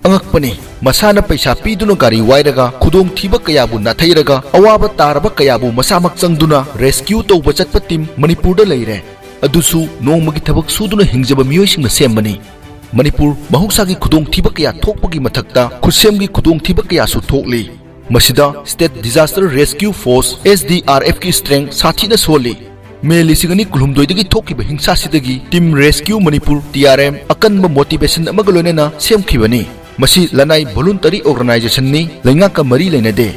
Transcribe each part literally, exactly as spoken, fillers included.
ꯑꯉꯛꯄꯅꯤ꯫ ꯃꯁꯥꯅ ꯄꯩꯁꯥ ꯄꯤꯗꯨꯅ ꯒꯥꯔꯤ ꯋꯥꯏꯔꯒ, ꯈꯨꯗꯣꯡꯊꯤꯕ ꯀꯌꯥꯕꯨ ꯅꯥꯊꯩꯔꯒ, ꯑꯋꯥꯕ ꯇꯥꯔꯕ ꯀꯌꯥꯕꯨ ꯃꯁꯥꯃꯛ ꯆꯪꯗꯨꯅ rescue ꯇꯧꯕ ꯆꯠꯄ team ꯃꯅꯤꯄꯨꯔꯗ ꯂꯩꯔꯦ꯫ ꯑꯗꯨꯁꯨ ꯅꯣꯡꯃꯒꯤ ꯊꯕꯛ ꯁꯨꯗꯨꯅ ꯍꯤꯡꯖꯕ ꯃꯤꯑꯣꯏꯁꯤꯡꯅ ꯁꯦꯝꯕꯅꯤ꯫ ꯃꯅꯤꯄꯨꯔ ꯃꯍꯧꯁꯥꯒꯤ ꯈꯨꯗꯣꯡꯊꯤꯕ ꯀꯌꯥ ꯊꯣꯛꯄꯒꯤ ꯃꯊꯛꯇ ꯈꯨꯠꯁꯦꯝꯒꯤ ꯈꯨꯗꯣꯡꯊꯤꯕ ꯀꯌꯥꯁꯨ ꯊꯣꯛꯂꯤ꯫ ꯃꯁꯤꯗ State Disaster Rescue Force, S D R F ꯀꯤ strength ꯁꯥꯊꯤꯅ ꯁꯣꯜꯂꯤ꯫ ꯃꯦ ꯂꯤꯁꯤꯡ ꯑꯅꯤ ꯀꯨꯟꯍꯨꯝꯗꯣꯏꯗꯒꯤ ꯊꯣꯛꯈꯤꯕ ꯍꯤꯡꯁꯥꯁꯤꯗꯒꯤ Team Rescue Manipur, T R M, ꯑꯀꯟꯕ motivation ꯑꯃꯒ ꯂꯣꯏꯅꯅ ꯁꯦꯝꯈꯤꯕꯅꯤ꯫ ꯃꯁꯤ ꯂꯅꯥꯏ voluntary organizationꯅꯤ, ꯂꯩꯉꯥꯛꯀ ꯃꯔꯤ ꯂꯩꯅꯗꯦ꯫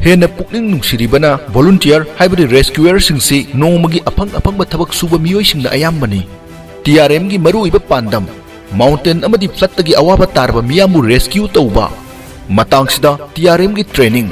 ꯍꯦꯟꯅ ꯄꯨꯛꯅꯤꯡ ꯅꯨꯡꯁꯤꯔꯤꯕꯅ volunteer ꯍꯥꯏꯕꯗꯤ rescuerꯁꯤꯡꯁꯤ ꯅꯣꯡꯃꯒꯤ ꯑꯐꯪ ꯑꯐꯪꯕ ꯊꯕꯛ ꯁꯨꯕ ꯃꯤꯑꯣꯏꯁꯤꯡꯅ ꯑꯌꯥꯝꯕꯅꯤ꯫ T R Mꯒꯤ ꯃꯔꯨꯑꯣꯏꯕ ꯄꯥꯟꯗꯝ, mountain ꯑꯃꯗꯤ floodꯇꯒꯤ ꯑꯋꯥꯕ ꯇꯥꯔꯕ ꯃꯤꯌꯥꯝꯕꯨ rescue ꯇꯧꯕ꯫ ꯃꯇꯥꯡꯁꯤꯗ T R Mꯒꯤ training꯫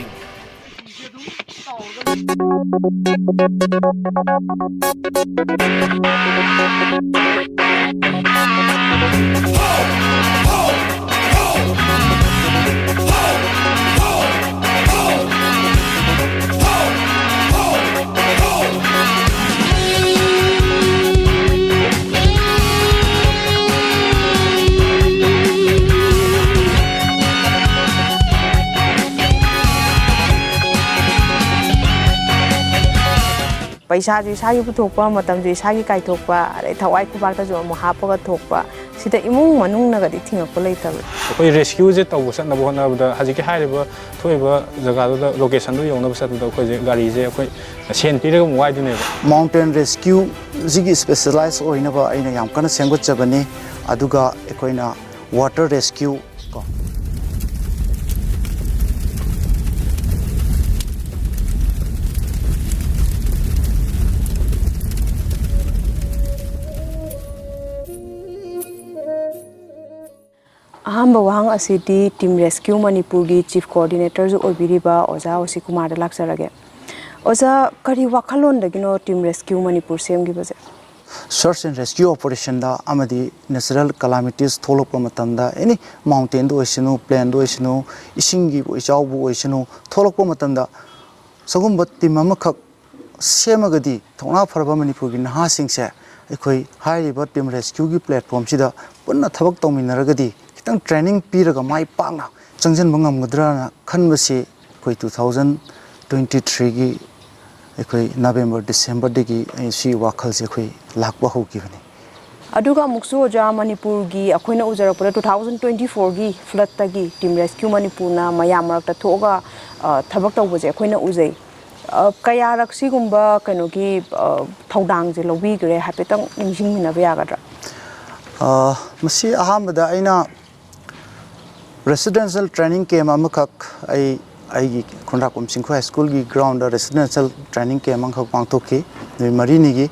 ꯄꯩꯁꯥꯁꯨ ꯏꯁꯥꯒꯤ ꯄꯨꯊꯣꯛꯄ, ꯃꯇꯝꯁꯨ ꯏꯁꯥꯒꯤ ꯀꯥꯏꯊꯣꯛꯄ, ꯑꯗꯩ ꯊꯋꯥꯏ ꯈꯨꯕꯥꯛꯇꯁꯨ ꯑꯃꯨꯛ ꯍꯥꯞꯄꯒ ꯊꯣꯛꯄ, ꯁꯤꯗ ꯏꯃꯨꯡ ꯃꯅꯨꯡꯅꯒꯗꯤ ꯊꯤꯡꯉꯛꯄ ꯂꯩꯇꯕ꯭ꯔꯥ? ꯑꯩꯈꯣꯏ rescueꯁꯦ ꯇꯧꯕ ꯆꯠꯅꯕ ꯍꯣꯠꯅꯕꯗ, ꯍꯧꯖꯤꯛꯀꯤ ꯍꯥꯏꯔꯤꯕ ꯊꯣꯛꯏꯕ ꯖꯒꯥꯗꯨꯗ, locationꯗꯨ ꯌꯧꯅꯕ ꯆꯠꯄꯗ ꯑꯩꯈꯣꯏꯁꯦ ꯒꯥꯔꯤꯁꯦ ꯑꯩꯈꯣꯏ ꯁꯦꯟ ꯄꯤꯔꯒ ꯑꯃꯨꯛ ꯋꯥꯏꯗꯣꯏꯅꯦꯕ꯫ Mountain rescueꯁꯤꯒꯤ specialize ꯑꯣꯏꯅꯕ ꯑꯩꯅ ꯌꯥꯝ ꯀꯟꯅ ꯁꯦꯝꯒꯠꯆꯕꯅꯤ꯫ ꯑꯗꯨꯒ ꯑꯩꯈꯣꯏꯅ water rescue ꯀꯣ꯫ ꯑꯍꯥꯟꯕ ꯋꯥꯍꯪ ꯑꯁꯤꯗꯤ Team Rescue ꯃꯅꯤꯄꯨꯔꯒꯤ Chief Coordinatorꯁꯨ ꯑꯣꯏꯕꯤꯔꯤꯕ ꯑꯣꯖꯥ ꯑꯣꯁꯤ ꯀꯨꯃꯥꯔꯗ ꯂꯥꯛꯆꯔꯒꯦ꯫ ꯑꯣꯖꯥ, ꯀꯔꯤ ꯋꯥꯈꯜꯂꯣꯟꯗꯒꯤꯅꯣ Team Rescue Manipur ꯁꯦꯝꯈꯤꯕꯁꯦ? Search and rescue operationꯗ ꯑꯃꯗꯤ natural calamities ꯊꯣꯛꯂꯛꯄ ꯃꯇꯝꯗ, any mountainꯗ ꯑꯣꯏꯁꯅꯨ, plainꯗ ꯑꯣꯏꯁꯅꯨ, ꯏꯁꯤꯡꯒꯤ ꯏꯆꯥꯎꯕꯨ ꯑꯣꯏꯁꯅꯨ, ꯊꯣꯛꯂꯛꯄ ꯃꯇꯝꯗ ꯁꯤꯒꯨꯝꯕ team ꯑꯃꯈꯛ ꯁꯦꯝꯃꯒꯗꯤ, ꯊꯧꯅꯥ ꯐꯔꯕ ꯃꯅꯤꯄꯨꯔꯒꯤ ꯅꯍꯥꯁꯤꯡꯁꯦ ꯑꯩꯈꯣꯏ ꯍꯥꯏꯔꯤꯕ Team Rescueꯒꯤ platformꯁꯤꯗ ꯄꯨꯟꯅ ꯊꯕꯛ ꯇꯧꯃꯤꯟꯅꯔꯒꯗꯤ ꯈꯤꯇꯪ ꯇ꯭ꯔꯦꯅꯤꯡ ꯄꯤꯔꯒ ꯃꯥꯏ ꯄꯥꯛꯅ ꯆꯪꯁꯤꯟꯕ ꯉꯝꯒꯗ꯭ꯔꯥꯅ ꯈꯟꯕꯁꯤ ꯑꯩꯈꯣꯏ ꯇꯨ ꯊꯥꯎꯖꯟ ꯇ꯭ꯋꯦꯟꯇꯤ ꯊ꯭ꯔꯤꯒꯤ ꯑꯩꯈꯣꯏ ꯅꯕꯦꯝꯕꯔ, ꯗꯤꯁꯦꯝꯕꯔꯗꯒꯤ ꯑꯩ ꯁꯤ ꯋꯥꯈꯜꯁꯦ ꯑꯩꯈꯣꯏ ꯂꯥꯛꯄ ꯍꯧꯈꯤꯕꯅꯤ꯫ ꯑꯗꯨꯒ ꯑꯃꯨꯛꯁꯨ ꯑꯣꯖꯥ, ꯃꯅꯤꯄꯨꯔꯒꯤ ꯑꯩꯈꯣꯏꯅ ꯎꯖꯔꯛꯄꯗ ꯇꯨ ꯊꯥꯎꯖꯟ ꯇ꯭ꯋꯦꯟꯇꯤ ꯐꯣꯔꯒꯤ ꯐ꯭ꯂꯠꯇꯒꯤ Team Rescue ꯃꯅꯤꯄꯨꯔꯅ ꯃꯌꯥꯝ ꯃꯔꯛꯇ ꯊꯣꯛꯑꯒ, ꯑ, ꯊꯕꯛ ꯇꯧꯕꯁꯦ ꯑꯩꯈꯣꯏꯅ ꯎꯖꯩ꯫ ꯑ, ꯀꯌꯥꯔꯛ ꯁꯤꯒꯨꯝꯕ ꯀꯩꯅꯣꯒꯤ, ꯑ, ꯊꯧꯗꯥꯡꯁꯦ ꯂꯧꯕꯤꯈ꯭ꯔꯦ, ꯍꯥꯏꯐꯦꯠꯇꯪ ꯅꯤꯡꯁꯤꯡꯃꯤꯟꯅꯕ ꯌꯥꯒꯗ꯭ꯔꯥ? ꯑ, ꯃꯁꯤ ꯑꯍꯥꯟꯕꯗ ꯑꯩꯅ residential training camp ꯑꯃꯈꯛ ꯑꯩ, ꯑꯩꯒꯤ ꯈꯨꯟꯗ꯭ꯔꯥꯛꯄꯝ ꯆꯤꯡꯈꯨ ꯍꯥꯏ ꯁ꯭ꯀꯨꯜꯒꯤ ꯒ꯭ꯔꯥꯎꯟꯗ residential training camp ꯑꯃꯈꯛ ꯄꯥꯡꯊꯣꯛꯈꯤ, ꯅꯨꯃꯤꯠ ꯃꯔꯤꯅꯤꯒꯤ꯫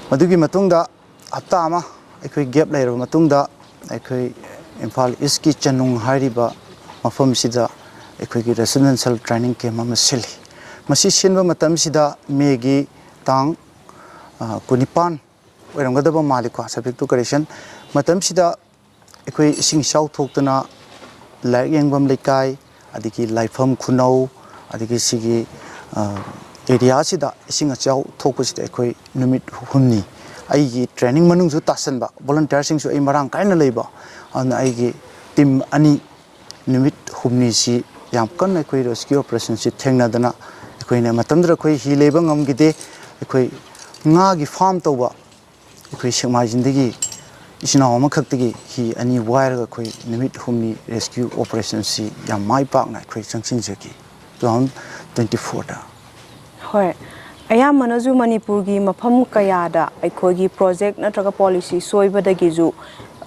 ꯃꯗꯨꯒꯤ ꯃꯇꯨꯡꯗ ꯍꯞꯇꯥ ꯑꯃ ꯑꯩꯈꯣꯏ ꯒꯦꯞ ꯂꯩꯔꯕ ꯃꯇꯨꯡꯗ, ꯑꯩꯈꯣꯏ ꯏꯝꯐꯥꯜ ꯏꯁꯀꯤ ꯆꯅꯨꯡ ꯍꯥꯏꯔꯤꯕ ꯃꯐꯝꯁꯤꯗ ꯑꯩꯈꯣꯏꯒꯤ residential training camp ꯑꯃ ꯁꯤꯜꯂꯤ꯫ ꯃꯁꯤ ꯁꯤꯟꯕ ꯃꯇꯝꯁꯤꯗ ꯃꯦꯒꯤ ꯇꯥꯡ, ꯑ, ꯀꯨꯟꯅꯤꯄꯥꯟ ꯑꯣꯏꯔꯝꯒꯗꯕ ꯃꯥꯜꯂꯤꯀꯣ, subject to correction꯫ ꯃꯇꯝꯁꯤꯗ ꯑꯩꯈꯣꯏ ꯏꯁꯤꯡ ꯏꯆꯥꯎ ꯊꯣꯛꯇꯅ ꯂꯥꯏꯔꯤꯛ ꯌꯦꯡꯐꯝ ꯂꯩꯀꯥꯏ, ꯑꯗꯒꯤ ꯂꯥꯏꯐꯝ ꯈꯨꯅꯧ, ꯑꯗꯒꯤ ꯁꯤꯒꯤ, ꯑ, ꯑꯦꯔꯤꯌꯥꯁꯤꯗ ꯏꯁꯤꯡ ꯏꯆꯥꯎ ꯊꯣꯛꯄꯁꯤꯗ ꯑꯩꯈꯣꯏ ꯅꯨꯃꯤꯠ ꯍꯨꯝꯅꯤ, ꯑꯩꯒꯤ ꯇ꯭ꯔꯦꯅꯤꯡ ꯃꯅꯨꯡꯁꯨ ꯇꯥꯁꯟꯕ, ꯚꯣꯂꯨꯟꯇꯤꯌꯔꯁꯤꯡꯁꯨ ꯑꯩ ꯃꯔꯥꯡ ꯀꯥꯏꯅ ꯂꯩꯕ, ꯑꯗꯨꯅ ꯑꯩꯒꯤ ꯇꯤꯝ ꯑꯅꯤ ꯅꯨꯃꯤꯠ ꯍꯨꯝꯅꯤꯁꯤ ꯌꯥꯝ ꯀꯟꯅ ꯑꯩꯈꯣꯏ ꯔꯦꯁꯀ꯭ꯌꯨ ꯑꯣꯄꯔꯦꯁꯟꯁꯤ ꯊꯦꯡꯅꯗꯅ, ꯑꯩꯈꯣꯏꯅ ꯃꯇꯝꯗꯨꯗ ꯑꯩꯈꯣꯏ ꯍꯤ ꯂꯩꯕ ꯉꯝꯈꯤꯗꯦ꯫ ꯑꯩꯈꯣꯏ ꯉꯥꯒꯤ ꯐꯥꯝ ꯇꯧꯕ ꯑꯩꯈꯣꯏ ꯁꯦꯛꯃꯥꯏꯖꯤꯡꯗꯒꯤ ꯏꯆꯤꯟ ꯏꯅꯥꯎ ꯑꯃꯈꯛꯇꯒꯤ ꯍꯤ ꯑꯅꯤ ꯋꯥꯏꯔꯒ ꯑꯩꯈꯣꯏ ꯅꯨꯃꯤꯠ ꯍꯨꯝꯅꯤ ꯔꯦꯁꯀ꯭ꯌꯨ ꯑꯣꯄꯔꯦꯁꯟꯁꯤ ꯌꯥꯝ ꯃꯥꯏ ꯄꯥꯛꯅ ꯑꯩꯈꯣꯏ ꯆꯪꯁꯤꯟꯖꯈꯤ ꯇꯨ ꯊꯥꯎꯖꯟ ꯇ꯭ꯋꯦꯟꯇꯤ ꯐꯣꯔꯗ꯫ ꯍꯣꯏ, ꯑꯌꯥꯝꯕꯅꯁꯨ ꯃꯅꯤꯄꯨꯔꯒꯤ ꯃꯐꯝ ꯀꯌꯥꯗ ꯑꯩꯈꯣꯏꯒꯤ ꯄ꯭ꯔꯣꯖꯦꯛ ꯅꯠꯇ꯭ꯔꯒ ꯄꯣꯂꯤꯁꯤ ꯁꯣꯏꯕꯗꯒꯤꯁꯨ,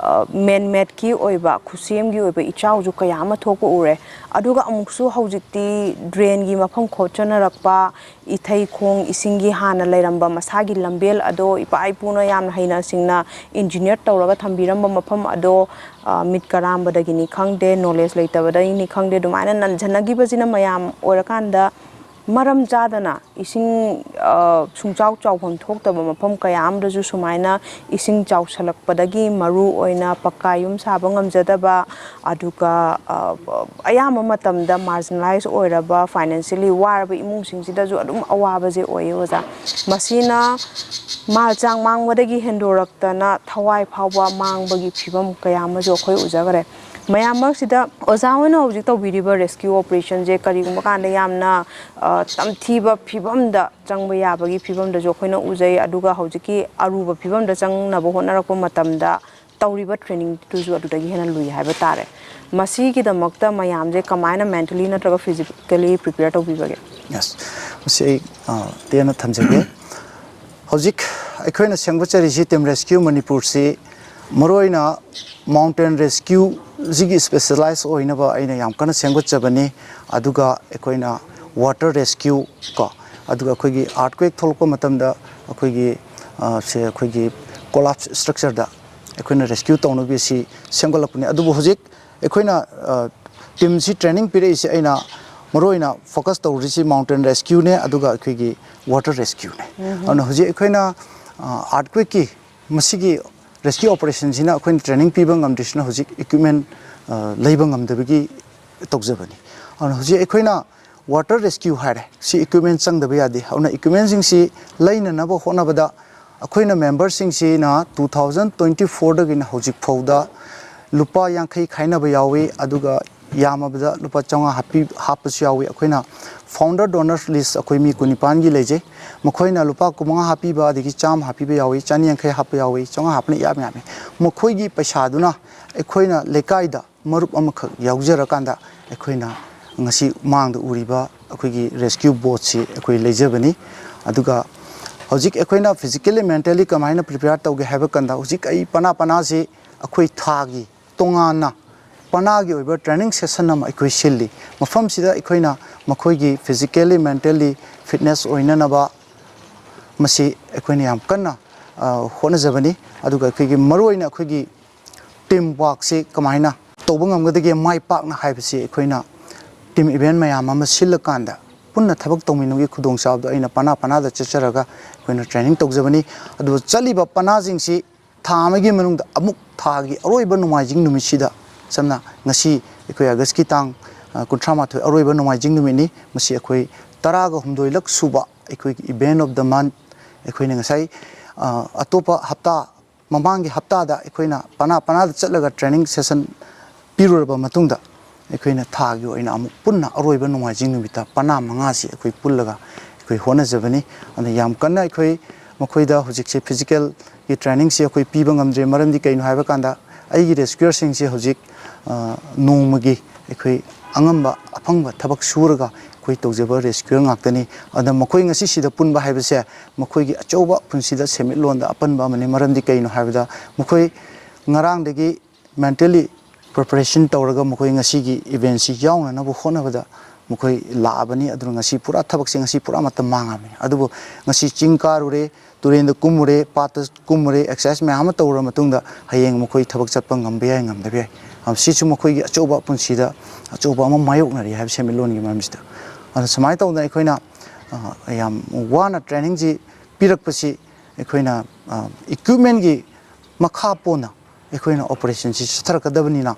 ꯑ, ꯃꯦꯟꯃꯦꯠꯀꯤ ꯑꯣꯏꯕ, ꯈꯨꯠꯁꯦꯝꯒꯤ ꯑꯣꯏꯕ ꯏꯆꯥꯎꯁꯨ ꯀꯌꯥ ꯑꯃ ꯊꯣꯛꯄ ꯎꯔꯦ꯫ ꯑꯗꯨꯒ ꯑꯃꯨꯛꯁꯨ ꯍꯧꯖꯤꯛꯇꯤ ꯗ꯭ꯔꯦꯟꯒꯤ ꯃꯐꯝ ꯈꯣꯠꯆꯟꯅꯔꯛꯄ, ꯏꯊꯩ ꯈꯣꯡ ꯏꯁꯤꯡꯒꯤ ꯍꯥꯟꯅ ꯂꯩꯔꯝꯕ ꯃꯁꯥꯒꯤ ꯂꯝꯕꯦꯜ ꯑꯗꯣ ꯏꯄꯥ ꯏꯄꯨꯅ ꯌꯥꯝꯅ ꯍꯩꯅ ꯁꯤꯡꯅ ꯏꯟꯖꯤꯅꯤꯌꯔ ꯇꯧꯔꯒ ꯊꯝꯕꯤꯔꯝꯕ ꯃꯐꯝ ꯑꯗꯣ, ꯑ, ꯃꯤꯠ ꯀꯔꯥꯝꯕꯗꯒꯤꯅꯤ ꯈꯪꯗꯦ, ꯅꯣꯂꯦꯖ ꯂꯩꯇꯕꯗꯒꯤꯅꯤ ꯈꯪꯗꯦ, ꯑꯗꯨꯃꯥꯏꯅ ꯅꯟꯁꯤꯟꯅꯈꯤꯕꯁꯤꯅ ꯃꯌꯥꯝ ꯑꯣꯏꯔꯀꯥꯟꯗ ꯃꯔꯝ ꯆꯥꯗꯅ ꯏꯁꯤꯡ, ꯑ, ꯁꯨꯡꯆꯥꯎ ꯆꯥꯎꯐꯝ ꯊꯣꯛꯇꯕ ꯃꯐꯝ ꯀꯌꯥ ꯑꯃꯗꯁꯨ ꯁꯨꯃꯥꯏꯅ ꯏꯁꯤꯡ ꯆꯥꯎꯁꯜꯂꯛꯄꯗꯒꯤ ꯃꯔꯨ ꯑꯣꯏꯅ ꯄꯛꯀꯥ ꯌꯨꯝ ꯁꯥꯕ ꯉꯝꯖꯗꯕ, ꯑꯗꯨꯒ, ꯑ, ꯑꯌꯥꯝꯕ ꯃꯇꯝꯗ marginalize ꯑꯣꯏꯔꯕ, financially ꯋꯥꯔꯕ ꯏꯃꯨꯡꯁꯤꯡꯁꯤꯗꯁꯨ ꯑꯗꯨꯝ ꯑꯋꯥꯕꯁꯦ ꯑꯣꯏꯌꯦ, ꯑꯣꯖꯥ꯫ ꯃꯁꯤꯅ ꯃꯥꯜ ꯆꯥꯡ ꯃꯥꯡꯕꯗꯒꯤ ꯍꯦꯟꯗꯣꯔꯛꯇꯅ ꯊꯋꯥꯏ ꯐꯥꯎꯕ ꯃꯥꯡꯕꯒꯤ ꯐꯤꯕꯝ ꯀꯌꯥ ꯑꯃꯁꯨ ꯑꯩꯈꯣꯏ ꯎꯖꯈ꯭ꯔꯦ꯫ ꯃꯌꯥꯝ ꯃꯔꯛꯁꯤꯗ ꯑꯣꯖꯥ ꯍꯣꯏꯅ ꯍꯧꯖꯤꯛ ꯇꯧꯕꯤꯔꯤꯕ rescue operation ꯁꯦ ꯀꯔꯤꯒꯨꯝꯕ ꯀꯥꯟꯗ ꯌꯥꯝꯅ, ꯑ, ꯇꯝꯊꯤꯕ ꯐꯤꯕꯝꯗ ꯆꯪꯕ ꯌꯥꯕꯒꯤ ꯐꯤꯕꯝꯗꯁꯨ ꯑꯩꯈꯣꯏꯅ ꯎꯖꯩ, ꯑꯗꯨꯒ ꯍꯧꯖꯤꯛꯀꯤ ꯑꯔꯨꯕ ꯐꯤꯕꯝꯗ ꯆꯪꯅꯕ ꯍꯣꯠꯅꯔꯛꯄ ꯃꯇꯝꯗ ꯇꯧꯔꯤꯕ training ꯗꯨꯁꯨ ꯑꯗꯨꯗꯒꯤ ꯍꯦꯟꯅ ꯂꯨꯏ ꯍꯥꯏꯕ ꯇꯥꯔꯦ꯫ ꯃꯁꯤꯒꯤꯗꯃꯛꯇ ꯃꯌꯥꯝꯁꯦ ꯀꯃꯥꯏꯅ mentally ꯅꯠꯇ꯭ꯔꯒ physically prepare ꯇꯧꯕꯤꯕꯒꯦ? Yes, ꯃꯁꯤ ꯑꯩ, ꯑ, ꯇꯦꯟꯅ ꯊꯝꯖꯒꯦ꯫ ꯍꯧꯖꯤꯛ ꯑꯩꯈꯣꯏꯅ ꯁꯦꯝꯒꯠꯆꯔꯤꯁꯤ Team Rescue ꯃꯅꯤꯄꯨꯔꯁꯤ ꯃꯔꯨꯑꯣꯏꯅ mountain rescue ꯁꯤꯒꯤ specialize ꯑꯣꯏꯅꯕ ꯑꯩꯅ ꯌꯥꯝ ꯀꯟꯅ ꯁꯦꯝꯒꯠꯆꯕꯅꯤ꯫ ꯑꯗꯨꯒ ꯑꯩꯈꯣꯏꯅ water rescue ꯀꯣ, ꯑꯗꯨꯒ ꯑꯩꯈꯣꯏꯒꯤ earthquake ꯊꯣꯛꯂꯛꯄ ꯃꯇꯝꯗ ꯑꯩꯈꯣꯏꯒꯤ, ꯑ, ꯁꯦ ꯑꯩꯈꯣꯏꯒꯤ collapse structure ꯗ ꯑꯩꯈꯣꯏꯅ rescue ꯇꯧꯅꯕꯒꯤ ꯁꯤ ꯁꯦꯝꯒꯠꯂꯛꯄꯅꯤ꯫ ꯑꯗꯨꯕꯨ ꯍꯧꯖꯤꯛ ꯑꯩꯈꯣꯏꯅ, ꯑ, team ꯁꯤ training ꯄꯤꯔꯛꯏꯁꯦ ꯑꯩꯅ ꯃꯔꯨꯑꯣꯏꯅ focus ꯇꯧꯔꯤꯁꯤ mountain rescue ꯅꯦ, ꯑꯗꯨꯒ ꯑꯩꯈꯣꯏꯒꯤ water rescue ꯅꯦ꯫ ꯑꯗꯨꯅ ꯍꯧꯖꯤꯛ ꯑꯩꯈꯣꯏꯅ, ꯑ, earthquake ꯀꯤ ꯃꯁꯤꯒꯤ rescue operation ꯁꯤꯅ ꯑꯩꯈꯣꯏꯅ training ꯄꯤꯕ ꯉꯝꯗ꯭ꯔꯤꯁꯤꯅ ꯍꯧꯖꯤꯛ equipment, ꯑ, ꯂꯩꯕ ꯉꯝꯗꯕꯒꯤ ꯇꯧꯖꯕꯅꯤ꯫ ꯑꯗꯨꯅ ꯍꯧꯖꯤꯛ ꯑꯩꯈꯣꯏꯅ water rescue ꯍꯥꯏꯔꯦ, ꯁꯤ equipment ꯆꯪꯗꯕ ꯌꯥꯗꯦ꯫ ꯑꯗꯨꯅ equipment ꯁꯤꯡꯁꯤ ꯂꯩꯅꯅꯕ ꯍꯣꯠꯅꯕꯗ ꯑꯩꯈꯣꯏꯅ member ꯁꯤꯡꯁꯤꯅ two thousand twenty four ꯗꯒꯤꯅ ꯍꯧꯖꯤꯛ ꯐꯥꯎꯗ ꯂꯨꯄꯥ ꯌꯥꯡꯈꯩ ꯈꯥꯏꯅꯕ ꯌꯥꯎꯏ, ꯑꯗꯨꯒ ꯌꯥꯝꯃꯕꯗ ꯂꯨꯄꯥ ꯆꯥꯝꯃꯉꯥ ꯍꯥꯞꯄꯤ-, ꯍꯥꯞꯄꯁꯨ ꯌꯥꯎꯏ꯫ ꯑꯩꯈꯣꯏꯅ founder donors list ꯑꯩꯈꯣꯏ ꯃꯤ ꯀꯨꯟꯅꯤꯄꯥꯟꯒꯤ ꯂꯩꯖꯩ꯫ ꯃꯈꯣꯏꯅ ꯂꯨꯄꯥ ꯀꯨꯟꯃꯉꯥ ꯍꯥꯞꯄꯤꯕ, ꯑꯗꯒꯤ ꯆꯥꯝꯃ ꯍꯥꯞꯄꯤꯕ ꯌꯥꯎꯏ, ꯆꯅꯤ ꯌꯥꯡꯈꯩ ꯍꯥꯞꯄ ꯌꯥꯎꯏ, ꯆꯥꯝꯃꯉꯥ ꯍꯥꯞꯄꯅ ꯏꯌꯥꯝ ꯌꯥꯝꯃꯤ꯫ ꯃꯈꯣꯏꯒꯤ ꯄꯩꯁꯥꯗꯨꯅ ꯑꯩꯈꯣꯏꯅ ꯂꯩꯀꯥꯏꯗ ꯃꯔꯨꯞ ꯑꯃꯈꯛ ꯌꯥꯎꯖꯔꯀꯥꯟꯗ ꯑꯩꯈꯣꯏꯅ ꯉꯁꯤ ꯃꯥꯡꯗ ꯎꯔꯤꯕ ꯑꯩꯈꯣꯏꯒꯤ rescue boat ꯁꯤ ꯑꯩꯈꯣꯏ ꯂꯩꯖꯕꯅꯤ꯫ ꯑꯗꯨꯒ ꯍꯧꯖꯤꯛ ꯑꯩꯈꯣꯏꯅ physically, mentally ꯀꯃꯥꯏꯅ prepare ꯇꯧꯒꯦ ꯍꯥꯏꯕ ꯀꯥꯟꯗ, ꯍꯧꯖꯤꯛ ꯑꯩ ꯄꯅꯥ ꯄꯅꯥꯁꯤ ꯑꯩꯈꯣꯏ ꯊꯥꯒꯤ ꯇꯣꯉꯥꯟꯅ ꯄꯅꯥꯒꯤ ꯑꯣꯏꯕ training session ꯑꯃ ꯑꯩꯈꯣꯏ ꯁꯤꯜꯂꯤ꯫ ꯃꯐꯝꯁꯤꯗ ꯑꯩꯈꯣꯏꯅ ꯃꯈꯣꯏꯒꯤ physically, mentally fitness ꯑꯣꯏꯅꯅꯕ ꯃꯁꯤ ꯑꯩꯈꯣꯏꯅ ꯌꯥꯝ ꯀꯟꯅ, ꯑ, ꯍꯣꯠꯅꯖꯕꯅꯤ꯫ ꯑꯗꯨꯒ ꯑꯩꯈꯣꯏꯒꯤ ꯃꯔꯨꯑꯣꯏꯅ ꯑꯩꯈꯣꯏꯒꯤ team work ꯁꯤ ꯀꯃꯥꯏꯅ ꯇꯧꯕ ꯉꯝꯒꯗꯒꯦ ꯃꯥꯏ ꯄꯥꯛꯅ ꯍꯥꯏꯕꯁꯤ ꯑꯩꯈꯣꯏꯅ team event ꯃꯌꯥꯝ ꯑꯃ ꯁꯤꯜꯂꯀꯥꯟꯗ ꯄꯨꯟꯅ ꯊꯕꯛ ꯇꯧꯃꯤꯟꯅꯕꯒꯤ ꯈꯨꯗꯣꯡꯆꯥꯕꯗꯣ ꯑꯩꯅ ꯄꯅꯥ ꯄꯅꯥꯗ ꯆꯠꯆꯔꯒ ꯑꯩꯈꯣꯏꯅ training ꯇꯧꯖꯕꯅꯤ꯫ ꯑꯗꯨꯒ ꯆꯠꯂꯤꯕ ꯄꯅꯥꯁꯤꯡꯁꯤ ꯊꯥ ꯑꯃꯒꯤ ꯃꯅꯨꯡꯗ ꯑꯃꯨꯛ ꯊꯥꯒꯤ ꯑꯔꯣꯏꯕ ꯅꯣꯡꯃꯥꯏꯖꯤꯡ ꯅꯨꯃꯤꯠꯁꯤꯗ, ꯁꯝꯅ ꯉꯁꯤ ꯑꯩꯈꯣꯏ ꯑꯥꯒꯁꯀꯤ ꯇꯥꯡ, ꯑ, ꯀꯨꯟꯊ꯭ꯔꯥ ꯃꯥꯊꯣꯏ ꯑꯔꯣꯏꯕ ꯅꯣꯡꯃꯥꯏꯖꯤꯡ ꯅꯨꯃꯤꯠꯅꯤ꯫ ꯃꯁꯤ ꯑꯩꯈꯣꯏ ꯇꯔꯥꯒ ꯍꯨꯝꯗꯣꯏꯂꯛ ꯁꯨꯕ ꯑꯩꯈꯣꯏꯒꯤ event of the month꯫ ꯑꯩꯈꯣꯏꯅ ꯉꯁꯥꯏ, ꯑ, ꯑꯇꯣꯞꯄ ꯍꯞꯇꯥ, ꯃꯃꯥꯡꯒꯤ ꯍꯞꯇꯥꯗ ꯑꯩꯈꯣꯏꯅ ꯄꯅꯥ ꯄꯅꯥꯗ ꯆꯠꯂꯒ training session ꯄꯤꯔꯨꯔꯕ ꯃꯇꯨꯡꯗ, ꯑꯩꯈꯣꯏꯅ ꯊꯥꯒꯤ ꯑꯣꯏꯅ ꯑꯃꯨꯛ ꯄꯨꯟꯅ ꯑꯔꯣꯏꯕ ꯅꯣꯡꯃꯥꯏꯖꯤꯡ ꯅꯨꯃꯤꯠꯇ ꯄꯅꯥ ꯃꯉꯥꯁꯤ ꯑꯩꯈꯣꯏ ꯄꯨꯜꯂꯒ ꯑꯩꯈꯣꯏ ꯍꯣꯠꯅꯖꯕꯅꯤ꯫ ꯑꯗꯨꯅ ꯌꯥꯝ ꯀꯟꯅ ꯑꯩꯈꯣꯏ ꯃꯈꯣꯏꯗ ꯍꯧꯖꯤꯛꯁꯦ physical ꯒꯤ trainingꯁꯤ ꯑꯩꯈꯣꯏ ꯄꯤꯕ ꯉꯝꯗ꯭ꯔꯦ꯫ ꯃꯔꯝꯗꯤ ꯀꯩꯅꯣ ꯍꯥꯏꯕ ꯀꯥꯟꯗ, ꯑꯩꯒꯤ rescuerꯁꯤꯡꯁꯦ ꯍꯧꯖꯤꯛ, ꯑ, ꯅꯣꯡꯃꯒꯤ ꯑꯩꯈꯣꯏ ꯑꯉꯝꯕ ꯑꯐꯪꯕ ꯊꯕꯛ ꯁꯨꯔꯒ ꯑꯩꯈꯣꯏ ꯇꯧꯖꯕ rescuer ꯉꯥꯛꯇꯅꯤ꯫ ꯑꯗ ꯃꯈꯣꯏ ꯉꯁꯤ ꯁꯤꯗ ꯄꯨꯟꯕ ꯍꯥꯏꯕꯁꯦ ꯃꯈꯣꯏꯒꯤ ꯑꯆꯧꯕ ꯄꯨꯟꯁꯤꯗ ꯁꯦꯟꯃꯤꯠꯂꯣꯟꯗ ꯑꯄꯟꯕ ꯑꯃꯅꯤ꯫ ꯃꯔꯝꯗꯤ ꯀꯩꯅꯣ ꯍꯥꯏꯕꯗ, ꯃꯈꯣꯏ ꯉꯔꯥꯡꯗꯒꯤ mentally preparation ꯇꯧꯔꯒ ꯃꯈꯣꯏ ꯉꯁꯤꯒꯤ eventꯁꯤ ꯌꯥꯎꯅꯅꯕ ꯍꯣꯠꯅꯕꯗ ꯃꯈꯣꯏ ꯂꯥꯛꯑꯕꯅꯤ꯫ ꯑꯗꯨꯅ ꯉꯁꯤ ꯄꯨꯔꯥ ꯊꯕꯛꯁꯦ ꯉꯁꯤ ꯄꯨꯔꯥ ꯃꯇꯝ ꯃꯥꯡꯉꯕꯅꯤ꯫ ꯑꯗꯨꯕꯨ ꯉꯁꯤ ꯆꯤꯡ ꯀꯥꯔꯨꯔꯦ, ꯇꯨꯔꯦꯟꯗ ꯀꯨꯝꯃꯨꯔꯦ, ꯄꯥꯠꯇ ꯀꯨꯝꯃꯨꯔꯦ, exercise ꯃꯌꯥꯝ ꯑꯃ ꯇꯧꯔ ꯃꯇꯨꯡꯗ ꯍꯌꯦꯡ ꯃꯈꯣꯏ ꯊꯕꯛ ꯆꯠꯄ ꯉꯝꯕ ꯌꯥꯏ, ꯉꯝꯗꯕ ꯌꯥꯏ꯫ ꯑ, ꯁꯤꯁꯨ ꯃꯈꯣꯏꯒꯤ ꯑꯆꯧꯕ ꯄꯨꯟꯁꯤꯗ ꯑꯆꯧꯕ ꯑꯃ ꯃꯥꯌꯣꯛꯅꯔꯤ ꯍꯥꯏꯕ ꯁꯦꯟꯃꯤꯠꯂꯣꯟꯒꯤ ꯃꯔꯝꯁꯤꯗ꯫ ꯑꯗꯣ ꯁꯨꯃꯥꯏꯅ ꯇꯧꯗꯅ ꯑꯩꯈꯣꯏꯅ, ꯑ, ꯌꯥꯝ ꯋꯥꯅ trainingꯁꯤ ꯄꯤꯔꯛꯄꯁꯤ ꯑꯩꯈꯣꯏꯅ, ꯑ, equipmentꯀꯤ ꯃꯈꯥ ꯄꯣꯟꯅ ꯑꯩꯈꯣꯏꯅ operationꯁꯤ ꯆꯠꯊꯔꯛꯀꯗꯕꯅꯤꯅ,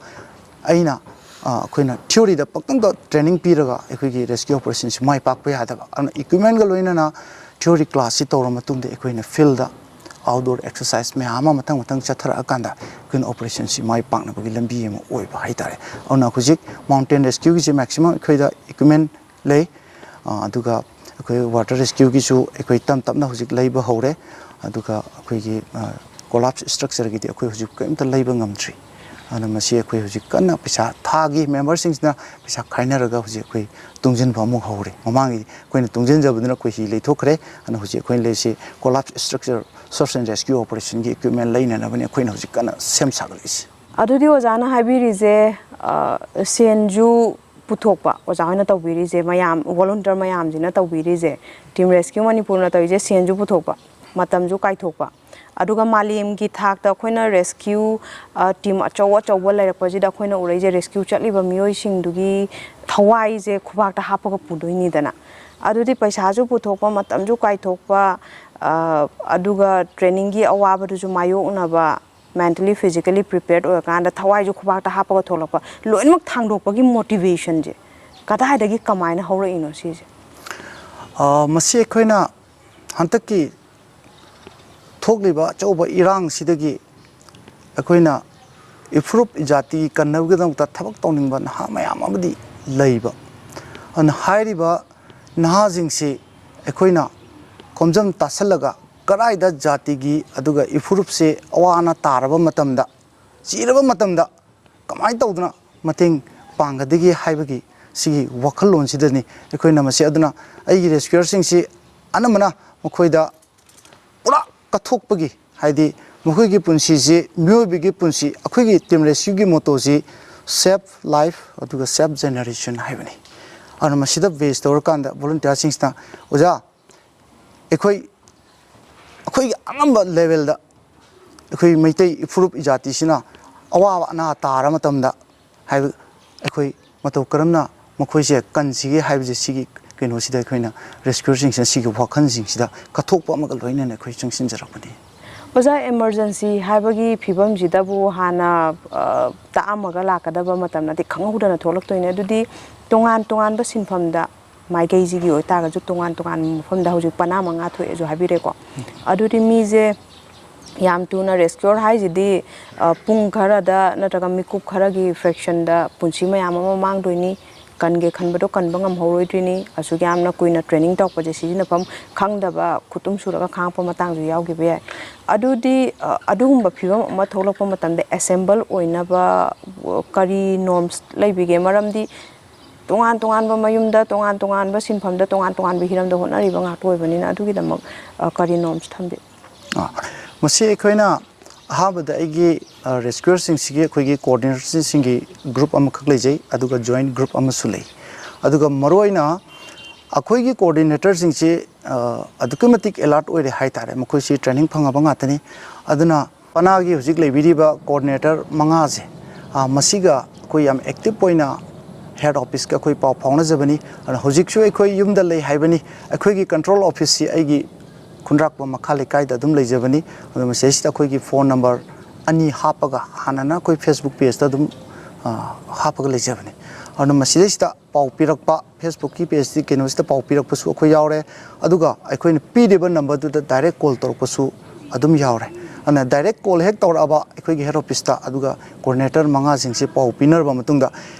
ꯑꯩꯅ, ꯑ, ꯑꯩꯈꯣꯏꯅ theoryꯗ ꯄꯪꯇꯝꯗ training ꯄꯤꯔꯒ ꯑꯩꯈꯣꯏꯒꯤ rescue operationꯁꯤ ꯃꯥꯏ ꯄꯥꯛꯄ ꯌꯥꯗꯕ꯫ ꯑꯗꯨꯅ equipmentꯀ ꯂꯣꯏꯅꯅ theory classꯁꯤ ꯇꯧꯔ ꯃꯇꯨꯡꯗ ꯑꯩꯈꯣꯏꯅ fieldꯗ outdoor exercise ꯃꯌꯥꯝ ꯑꯃ ꯃꯊꯪ ꯃꯊꯪ ꯆꯠꯊꯔꯛꯑꯀꯥꯟꯗ ꯑꯩꯈꯣꯏꯅ operationꯁꯤ ꯃꯥꯏ ꯄꯥꯛꯅꯕꯒꯤ ꯂꯝꯕꯤ ꯑꯃ ꯑꯣꯏꯕ ꯍꯥꯏꯇꯥꯔꯦ꯫ ꯑꯗꯨꯅ ꯍꯧꯖꯤꯛ mountain rescueꯒꯤꯁꯦ maximum ꯑꯩꯈꯣꯏꯗ equipment ꯂꯩ꯫ ꯑ, ꯑꯗꯨꯒ ꯑꯩꯈꯣꯏ water rescueꯒꯤꯁꯨ ꯑꯩꯈꯣꯏ ꯇꯞ ꯇꯞꯅ ꯍꯧꯖꯤꯛ ꯂꯩꯕ ꯍꯧꯔꯦ꯫ ꯑꯗꯨꯒ ꯑꯩꯈꯣꯏꯒꯤ, ꯑ, collapse structureꯒꯤꯗꯤ ꯑꯩꯈꯣꯏ ꯍꯧꯖꯤꯛ ꯀꯔꯤꯝꯇ ꯂꯩꯕ ꯉꯝꯗ꯭ꯔꯤ꯫ ꯑꯗꯨꯅ ꯃꯁꯤ ꯑꯩꯈꯣꯏ ꯍꯧꯖꯤꯛ ꯀꯟꯅ ꯄꯩꯁꯥ, ꯊꯥꯒꯤ memberꯁꯤꯡꯁꯤꯅ ꯄꯩꯁꯥ ꯈꯥꯏꯅꯔꯒ ꯍꯧꯖꯤꯛ ꯑꯩꯈꯣꯏ ꯇꯨꯡꯁꯤꯟꯕ ꯑꯃꯨꯛ ꯍꯧꯔꯦ꯫ ꯃꯃꯥꯡꯒꯤ ꯑꯩꯈꯣꯏꯅ ꯇꯨꯡꯁꯤꯟꯖꯕꯗꯨꯅ ꯑꯩꯈꯣꯏ ꯍꯤ ꯂꯩꯊꯣꯛꯈ꯭ꯔꯦ꯫ ꯑꯗꯨꯅ ꯍꯧꯖꯤꯛ ꯑꯩꯈꯣꯏꯅ ꯂꯩꯔꯤꯁꯤ collapse structure search and rescue operationꯒꯤ equipment ꯂꯩꯅꯅꯕꯅꯤ ꯑꯩꯈꯣꯏꯅ ꯍꯧꯖꯤꯛ ꯀꯟꯅ ꯁꯦꯝ ꯁꯥꯒꯠꯂꯛꯏꯁꯤ꯫ ꯑꯗꯨꯗꯤ ꯑꯣꯖꯥꯅ ꯍꯥꯏꯕꯤꯔꯤꯁꯦ, ꯑ, ꯁꯦꯟꯁꯨ ꯄꯨꯊꯣꯛꯄ, ꯑꯣꯖꯥ ꯍꯣꯏꯅ ꯇꯧꯕꯤꯔꯤꯁꯦ, ꯃꯌꯥꯝ volunteer ꯃꯌꯥꯝꯁꯤꯅ ꯇꯧꯕꯤꯔꯤꯁꯦ, Team Rescue ꯃꯅꯤꯄꯨꯔꯅ ꯇꯧꯔꯤꯁꯦ, ꯁꯦꯟꯁꯨ ꯄꯨꯊꯣꯛꯄ, ꯃꯇꯝꯁꯨ ꯀꯥꯏꯊꯣꯛꯄ, ꯑꯗꯨꯒ ꯃꯥꯂꯦꯝꯒꯤ ꯊꯥꯛꯇ ꯑꯩꯈꯣꯏꯅ ꯔꯦꯁꯀ꯭ꯌꯨ ꯇꯤꯝ ꯑꯆꯧ ꯑꯆꯧꯕ ꯂꯩꯔꯛꯄꯁꯤꯗ ꯑꯩꯈꯣꯏꯅ ꯎꯔꯛꯏꯁꯦ, ꯔꯦꯁꯀ꯭ꯌꯨ ꯆꯠꯂꯤꯕ ꯃꯤꯑꯣꯏꯁꯤꯡꯗꯨꯒꯤ ꯊꯋꯥꯏꯁꯦ ꯈꯨꯕꯥꯛꯇ ꯍꯥꯞꯄꯒ ꯄꯨꯗꯣꯏꯅꯤꯗꯅ꯫ ꯑꯗꯨꯗꯤ ꯄꯩꯁꯥꯁꯨ ꯄꯨꯊꯣꯛꯄ, ꯃꯇꯝꯁꯨ ꯀꯥꯏꯊꯣꯛꯄ, ꯑ, ꯑꯗꯨꯒ ꯇ꯭ꯔꯦꯅꯤꯡꯒꯤ ꯑꯋꯥꯕꯗꯨꯁꯨ ꯃꯥꯌꯣꯛꯅꯕ, ꯃꯦꯟꯇꯦꯜꯂꯤ, ꯐꯤꯖꯤꯀꯦꯜꯂꯤ ꯄ꯭ꯔꯤꯄꯦꯌꯔꯗ ꯑꯣꯏꯔꯀꯥꯟꯗ ꯊꯋꯥꯏꯁꯨ ꯈꯨꯕꯥꯛꯇ ꯍꯥꯞꯄꯒ ꯊꯣꯛꯂꯛꯄ, ꯂꯣꯏꯅꯃꯛ ꯊꯥꯡꯗꯣꯛꯄꯒꯤ ꯃꯣꯇꯤꯚꯦꯁꯟꯁꯦ ꯀꯗꯥꯏꯗꯒꯤ, ꯀꯃꯥꯏꯅ ꯍꯧꯔꯛꯏꯅꯣ ꯁꯤꯁꯦ? ꯑ, ꯃꯁꯤ ꯑꯩꯈꯣꯏꯅ ꯍꯟꯗꯛꯀꯤ ꯊꯣꯛꯂꯤꯕ ꯑꯆꯧꯕ ꯏꯔꯥꯡꯁꯤꯗꯒꯤ ꯑꯩꯈꯣꯏꯅ ꯏꯐꯨꯔꯨꯞ ꯏꯖꯥꯇꯤ ꯀꯟꯅꯕꯒꯤꯗꯃꯛꯇ ꯊꯕꯛ ꯇꯧꯅꯤꯡꯕ ꯅꯍꯥ ꯃꯌꯥꯝ ꯑꯃꯗꯤ ꯂꯩꯕ꯫ ꯑꯗꯨꯅ ꯍꯥꯏꯔꯤꯕ ꯅꯍꯥꯁꯤꯡꯁꯤ ꯑꯩꯈꯣꯏꯅ ꯈꯣꯝꯖꯤꯟ ꯇꯥꯁꯤꯜꯂꯒ, ꯀꯗꯥꯏꯗ ꯖꯥꯇꯤꯒꯤ ꯑꯗꯨꯒ ꯏꯐꯨꯔꯨꯞꯁꯦ ꯑꯋꯥ ꯑꯅꯥ ꯇꯥꯔꯕ ꯃꯇꯝꯗ, ꯆꯤꯔꯕ ꯃꯇꯝꯗ ꯀꯃꯥꯏꯅ ꯇꯧꯗꯅ ꯃꯇꯦꯡ ꯄꯥꯡꯒꯗꯒꯦ ꯍꯥꯏꯕꯒꯤ ꯁꯤꯒꯤ ꯋꯥꯈꯜꯂꯣꯟꯁꯤꯗꯅꯤ ꯑꯩꯈꯣꯏꯅ ꯃꯁꯤ꯫ ꯑꯗꯨꯅ ꯑꯩꯒꯤ ꯔꯦꯁꯀ꯭ꯌꯨꯌꯔꯁꯤꯡꯁꯤ ꯑꯅꯝꯕꯅ ꯃꯈꯣꯏꯗ ꯄꯨꯔꯥ ꯀꯠꯊꯣꯛꯄꯒꯤ, ꯍꯥꯏꯗꯤ ꯃꯈꯣꯏꯒꯤ ꯄꯨꯟꯁꯤꯁꯤ, ꯃꯤꯑꯣꯏꯕꯒꯤ ꯄꯨꯟꯁꯤ, ꯑꯩꯈꯣꯏꯒꯤ ꯇꯤꯝ ꯔꯦꯁꯀ꯭ꯌꯨꯒꯤ ꯃꯣꯇꯣꯁꯤ "Save life" ꯑꯗꯨꯒ "Save generation" ꯍꯥꯏꯕꯅꯤ꯫ ꯑꯗꯨꯅ ꯃꯁꯤꯗ ꯕꯦꯖ ꯇꯧꯔꯀꯥꯟꯗ ꯚꯣꯂꯨꯟꯇꯤꯌꯥꯔꯁꯤꯡꯁꯤꯅ, "ꯑꯣꯖꯥ, ꯑꯩꯈꯣꯏ, ꯑꯩꯈꯣꯏꯒꯤ ꯑꯉꯝꯕ ꯂꯦꯚꯦꯜꯗ ꯑꯩꯈꯣꯏ ꯃꯩꯇꯩ ꯏꯐꯨꯔꯨꯞ ꯏꯖꯥꯇꯤꯁꯤꯅ ꯑꯋꯥꯕ ꯑꯅꯥ ꯇꯥꯔ ꯃꯇꯝꯗ ꯍꯥꯏꯕ, ꯑꯩꯈꯣꯏ ꯃꯇꯧ ꯀꯔꯝꯅ ꯃꯈꯣꯏꯁꯦ ꯀꯟꯁꯤꯒꯦ ꯍꯥꯏꯕꯁꯦ, ꯁꯤꯒꯤ ꯀꯩꯅꯣꯁꯤꯗ ꯑꯩꯈꯣꯏꯅ ꯔꯦꯁꯀ꯭ꯌꯨꯌꯔꯁꯤꯡꯁꯤꯅ ꯁꯤꯒꯤ ꯋꯥꯈꯜꯁꯤꯡꯁꯤꯗ ꯀꯠꯊꯣꯛꯄ ꯑꯃꯒ ꯂꯣꯏꯅꯅ ꯑꯩꯈꯣꯏ ꯆꯪꯁꯤꯟꯖꯔꯛꯄꯅꯤ"꯫ ꯑꯣꯖꯥ, ꯏꯃꯔꯖꯦꯟꯁꯤ ꯍꯥꯏꯕꯒꯤ ꯐꯤꯕꯝꯁꯤꯗꯕꯨ ꯍꯥꯟꯅ, ꯑ, ꯇꯥꯛꯑꯝꯃꯒ ꯂꯥꯛꯀꯗꯕ ꯃꯇꯝ ꯅꯠꯇꯦ, ꯈꯪꯍꯧꯗꯅ ꯊꯣꯛꯂꯛꯇꯣꯏꯅꯦ꯫ ꯑꯗꯨꯗꯤ ꯇꯣꯉꯥꯟ ꯇꯣꯉꯥꯟꯕ ꯁꯤꯟꯐꯝꯗ, ꯃꯥꯏꯀꯩꯁꯤꯒꯤ ꯑꯣꯏꯇꯥꯔꯒꯁꯨ, ꯇꯣꯉꯥꯟ ꯇꯣꯉꯥꯟꯕ ꯃꯐꯝꯗ ꯍꯧꯖꯤꯛ ꯄꯅꯥ ꯃꯉꯥ ꯊꯣꯛꯑꯦꯁꯨ ꯍꯥꯏꯕꯤꯔꯦꯀꯣ꯫ ꯑꯗꯨꯗꯤ ꯃꯤꯁꯦ ꯌꯥꯝ ꯊꯨꯅ ꯔꯦꯁꯀ꯭ꯌꯣꯔ ꯍꯥꯏꯁꯤꯗꯤ, ꯑ, ꯄꯨꯡ ꯈꯔꯗ ꯅꯠꯇ꯭ꯔꯒ ꯃꯤꯀꯨꯞ ꯈꯔꯒꯤ ꯐ꯭ꯔꯦꯛꯁꯟꯗ ꯄꯨꯟꯁꯤ ꯃꯌꯥꯝ ꯑꯃ ꯃꯥꯡꯗꯣꯏꯅꯤ, ꯀꯟꯒꯦ ꯈꯟꯕꯗꯣ ꯀꯟꯕ ꯉꯝꯍꯧꯔꯣꯏꯗ꯭ꯔꯤꯅꯤ꯫ ꯑꯁꯨꯛ ꯌꯥꯝꯅ ꯀꯨꯏꯅ ꯇ꯭ꯔꯦꯅꯤꯡ ꯇꯧꯔꯛꯄꯁꯦ ꯁꯤꯖꯤꯟꯅꯐꯝ ꯈꯪꯗꯕ, ꯈꯨꯠꯇꯨꯝ ꯁꯨꯔꯒ ꯈꯥꯡꯉꯛꯄ ꯃꯇꯥꯡꯁꯨ ꯌꯥꯎꯈꯤꯕ ꯌꯥꯏ꯫ ꯑꯗꯨꯗꯤ, ꯑ, ꯑꯗꯨꯒꯨꯝꯕ ꯐꯤꯕꯝ ꯑꯃ ꯊꯣꯛꯂꯛꯄ ꯃꯇꯝꯗ ꯑꯦꯁꯦꯝꯕꯜ ꯑꯣꯏꯅꯕ, ꯑ, ꯀꯔꯤ ꯅꯣꯔꯝꯁ ꯂꯩꯕꯤꯒꯦ? ꯃꯔꯝꯗꯤ ꯇꯣꯉꯥꯟ ꯇꯣꯉꯥꯟꯕ ꯃꯌꯨꯝꯗ, ꯇꯣꯉꯥꯟ ꯇꯣꯉꯥꯟꯕ ꯁꯤꯟꯐꯝꯗ, ꯇꯣꯉꯥꯟ ꯇꯣꯉꯥꯟꯕ ꯍꯤꯔꯝꯗ ꯍꯣꯠꯅꯔꯤꯕ ꯉꯥꯛꯇ ꯑꯣꯏꯕꯅꯤꯅ, ꯑꯗꯨꯒꯤꯗꯃꯛ, ꯑ, ꯀꯔꯤ ꯅꯣꯔꯝꯁ ꯊꯝꯕꯤ? ꯑꯥ, ꯃꯁꯤ ꯑꯩꯈꯣꯏꯅ ꯑꯍꯥꯟꯕꯗ ꯑꯩꯒꯤ, ꯑ, ꯔꯦꯁꯀ꯭ꯌꯨꯌꯔꯁꯤꯡꯁꯤꯒꯤ ꯑꯩꯈꯣꯏꯒꯤ ꯀꯣꯑꯣꯔꯗꯤꯅꯦꯇꯔꯁꯤꯡꯒꯤ ꯒ꯭ꯔꯨꯞ ꯑꯃꯈꯛ ꯂꯩꯖꯩ, ꯑꯗꯨꯒ ꯖꯣꯏꯟ ꯒ꯭ꯔꯨꯞ ꯑꯃꯁꯨ ꯂꯩ꯫ ꯑꯗꯨꯒ ꯃꯔꯨꯑꯣꯏꯅ ꯑꯩꯈꯣꯏꯒꯤ ꯀꯣꯑꯣꯔꯗꯤꯅꯦꯇꯔꯁꯤꯡꯁꯤ ꯑꯗꯨꯛꯀꯤ ꯃꯇꯤꯛ ꯑꯦꯂꯔꯠ ꯑꯣꯏꯔꯦ ꯍꯥꯏꯇꯥꯔꯦ꯫ ꯃꯈꯣꯏꯁꯤ ꯇ꯭ꯔꯦꯅꯤꯡ ꯐꯪꯉꯕ ꯉꯥꯛꯇꯅꯤ꯫ ꯑꯗꯨꯅ ꯄꯅꯥꯒꯤ ꯍꯧꯖꯤꯛ ꯂꯩꯕꯤꯔꯤꯕ ꯀꯣꯑꯣꯔꯗꯤꯅꯦꯇꯔ ꯃꯉꯥꯁꯦ, ꯃꯁꯤꯒ ꯑꯩꯈꯣꯏ ꯌꯥꯝ ꯑꯦꯛꯇꯤꯚ ꯑꯣꯏꯅ ꯍꯦꯗ ꯑꯣꯐꯤꯁꯀ ꯑꯩꯈꯣꯏ ꯄꯥꯎ ꯐꯥꯎꯅꯖꯕꯅꯤ꯫ ꯑꯗꯨꯅ ꯍꯧꯖꯤꯛꯁꯨ ꯑꯩꯈꯣꯏ ꯌꯨꯝꯗ ꯂꯩ ꯍꯥꯏꯕꯅꯤ꯫ ꯑꯩꯈꯣꯏꯒꯤ ꯀꯟꯇ꯭ꯔꯣꯜ ꯑꯣꯐꯤꯁꯁꯤ ꯑꯩꯒꯤ ꯈꯨꯟꯗ꯭ꯔꯥꯛꯄꯝ ꯃꯈꯥ ꯂꯩꯀꯥꯏꯗ ꯑꯗꯨꯝ ꯂꯩꯖꯕꯅꯤ꯫ ꯑꯗꯨ ꯃꯁꯤꯗꯩꯁꯤꯗ ꯑꯩꯈꯣꯏꯒꯤ ꯐꯣꯟ ꯅꯝꯕꯔ ꯑꯅꯤ ꯍꯥꯞꯄꯒ, ꯍꯥꯟꯅꯅ ꯑꯩꯈꯣꯏ ꯐꯦꯁꯕꯨꯛ ꯄꯦꯖꯇ ꯑꯗꯨꯝ ꯍꯥꯞꯄꯒ ꯂꯩꯖꯕꯅꯤ꯫ ꯑꯗꯨꯅ ꯃꯁꯤꯗꯩꯁꯤꯗ ꯄꯥꯎ ꯄꯤꯔꯛꯄ, ꯐꯦꯁꯕꯨꯛꯀꯤ ꯄꯦꯖꯇꯤ ꯀꯩꯅꯣꯁꯤꯗ ꯄꯥꯎ ꯄꯤꯔꯛꯄꯁꯨ ꯑꯩꯈꯣꯏ ꯌꯥꯎꯔꯦ꯫ ꯑꯗꯨꯒ ꯑꯩꯈꯣꯏꯅ ꯄꯤꯔꯤꯕ ꯅꯝꯕꯔꯗꯨꯗ ꯗꯥꯏꯔꯦꯛ ꯀꯣꯜ ꯇꯧꯔꯛꯄꯁꯨ ꯑꯗꯨꯝ ꯌꯥꯎꯔꯦ꯫ ꯑꯗꯨꯅ ꯗꯥꯏꯔꯦꯛ ꯀꯣꯜ ꯍꯦꯛ ꯇꯧꯔꯛꯑꯕ ꯑꯩꯈꯣꯏꯒꯤ ꯍꯦꯗ ꯑꯣꯐꯤꯁꯇ, ꯑꯗꯨꯒ ꯀꯣꯑꯣꯔꯗꯤꯅꯦꯇꯔ ꯃꯉꯥꯁꯤꯡꯁꯤ ꯄꯥꯎ ꯄꯤꯅꯔꯕ ꯃꯇꯨꯡꯗ,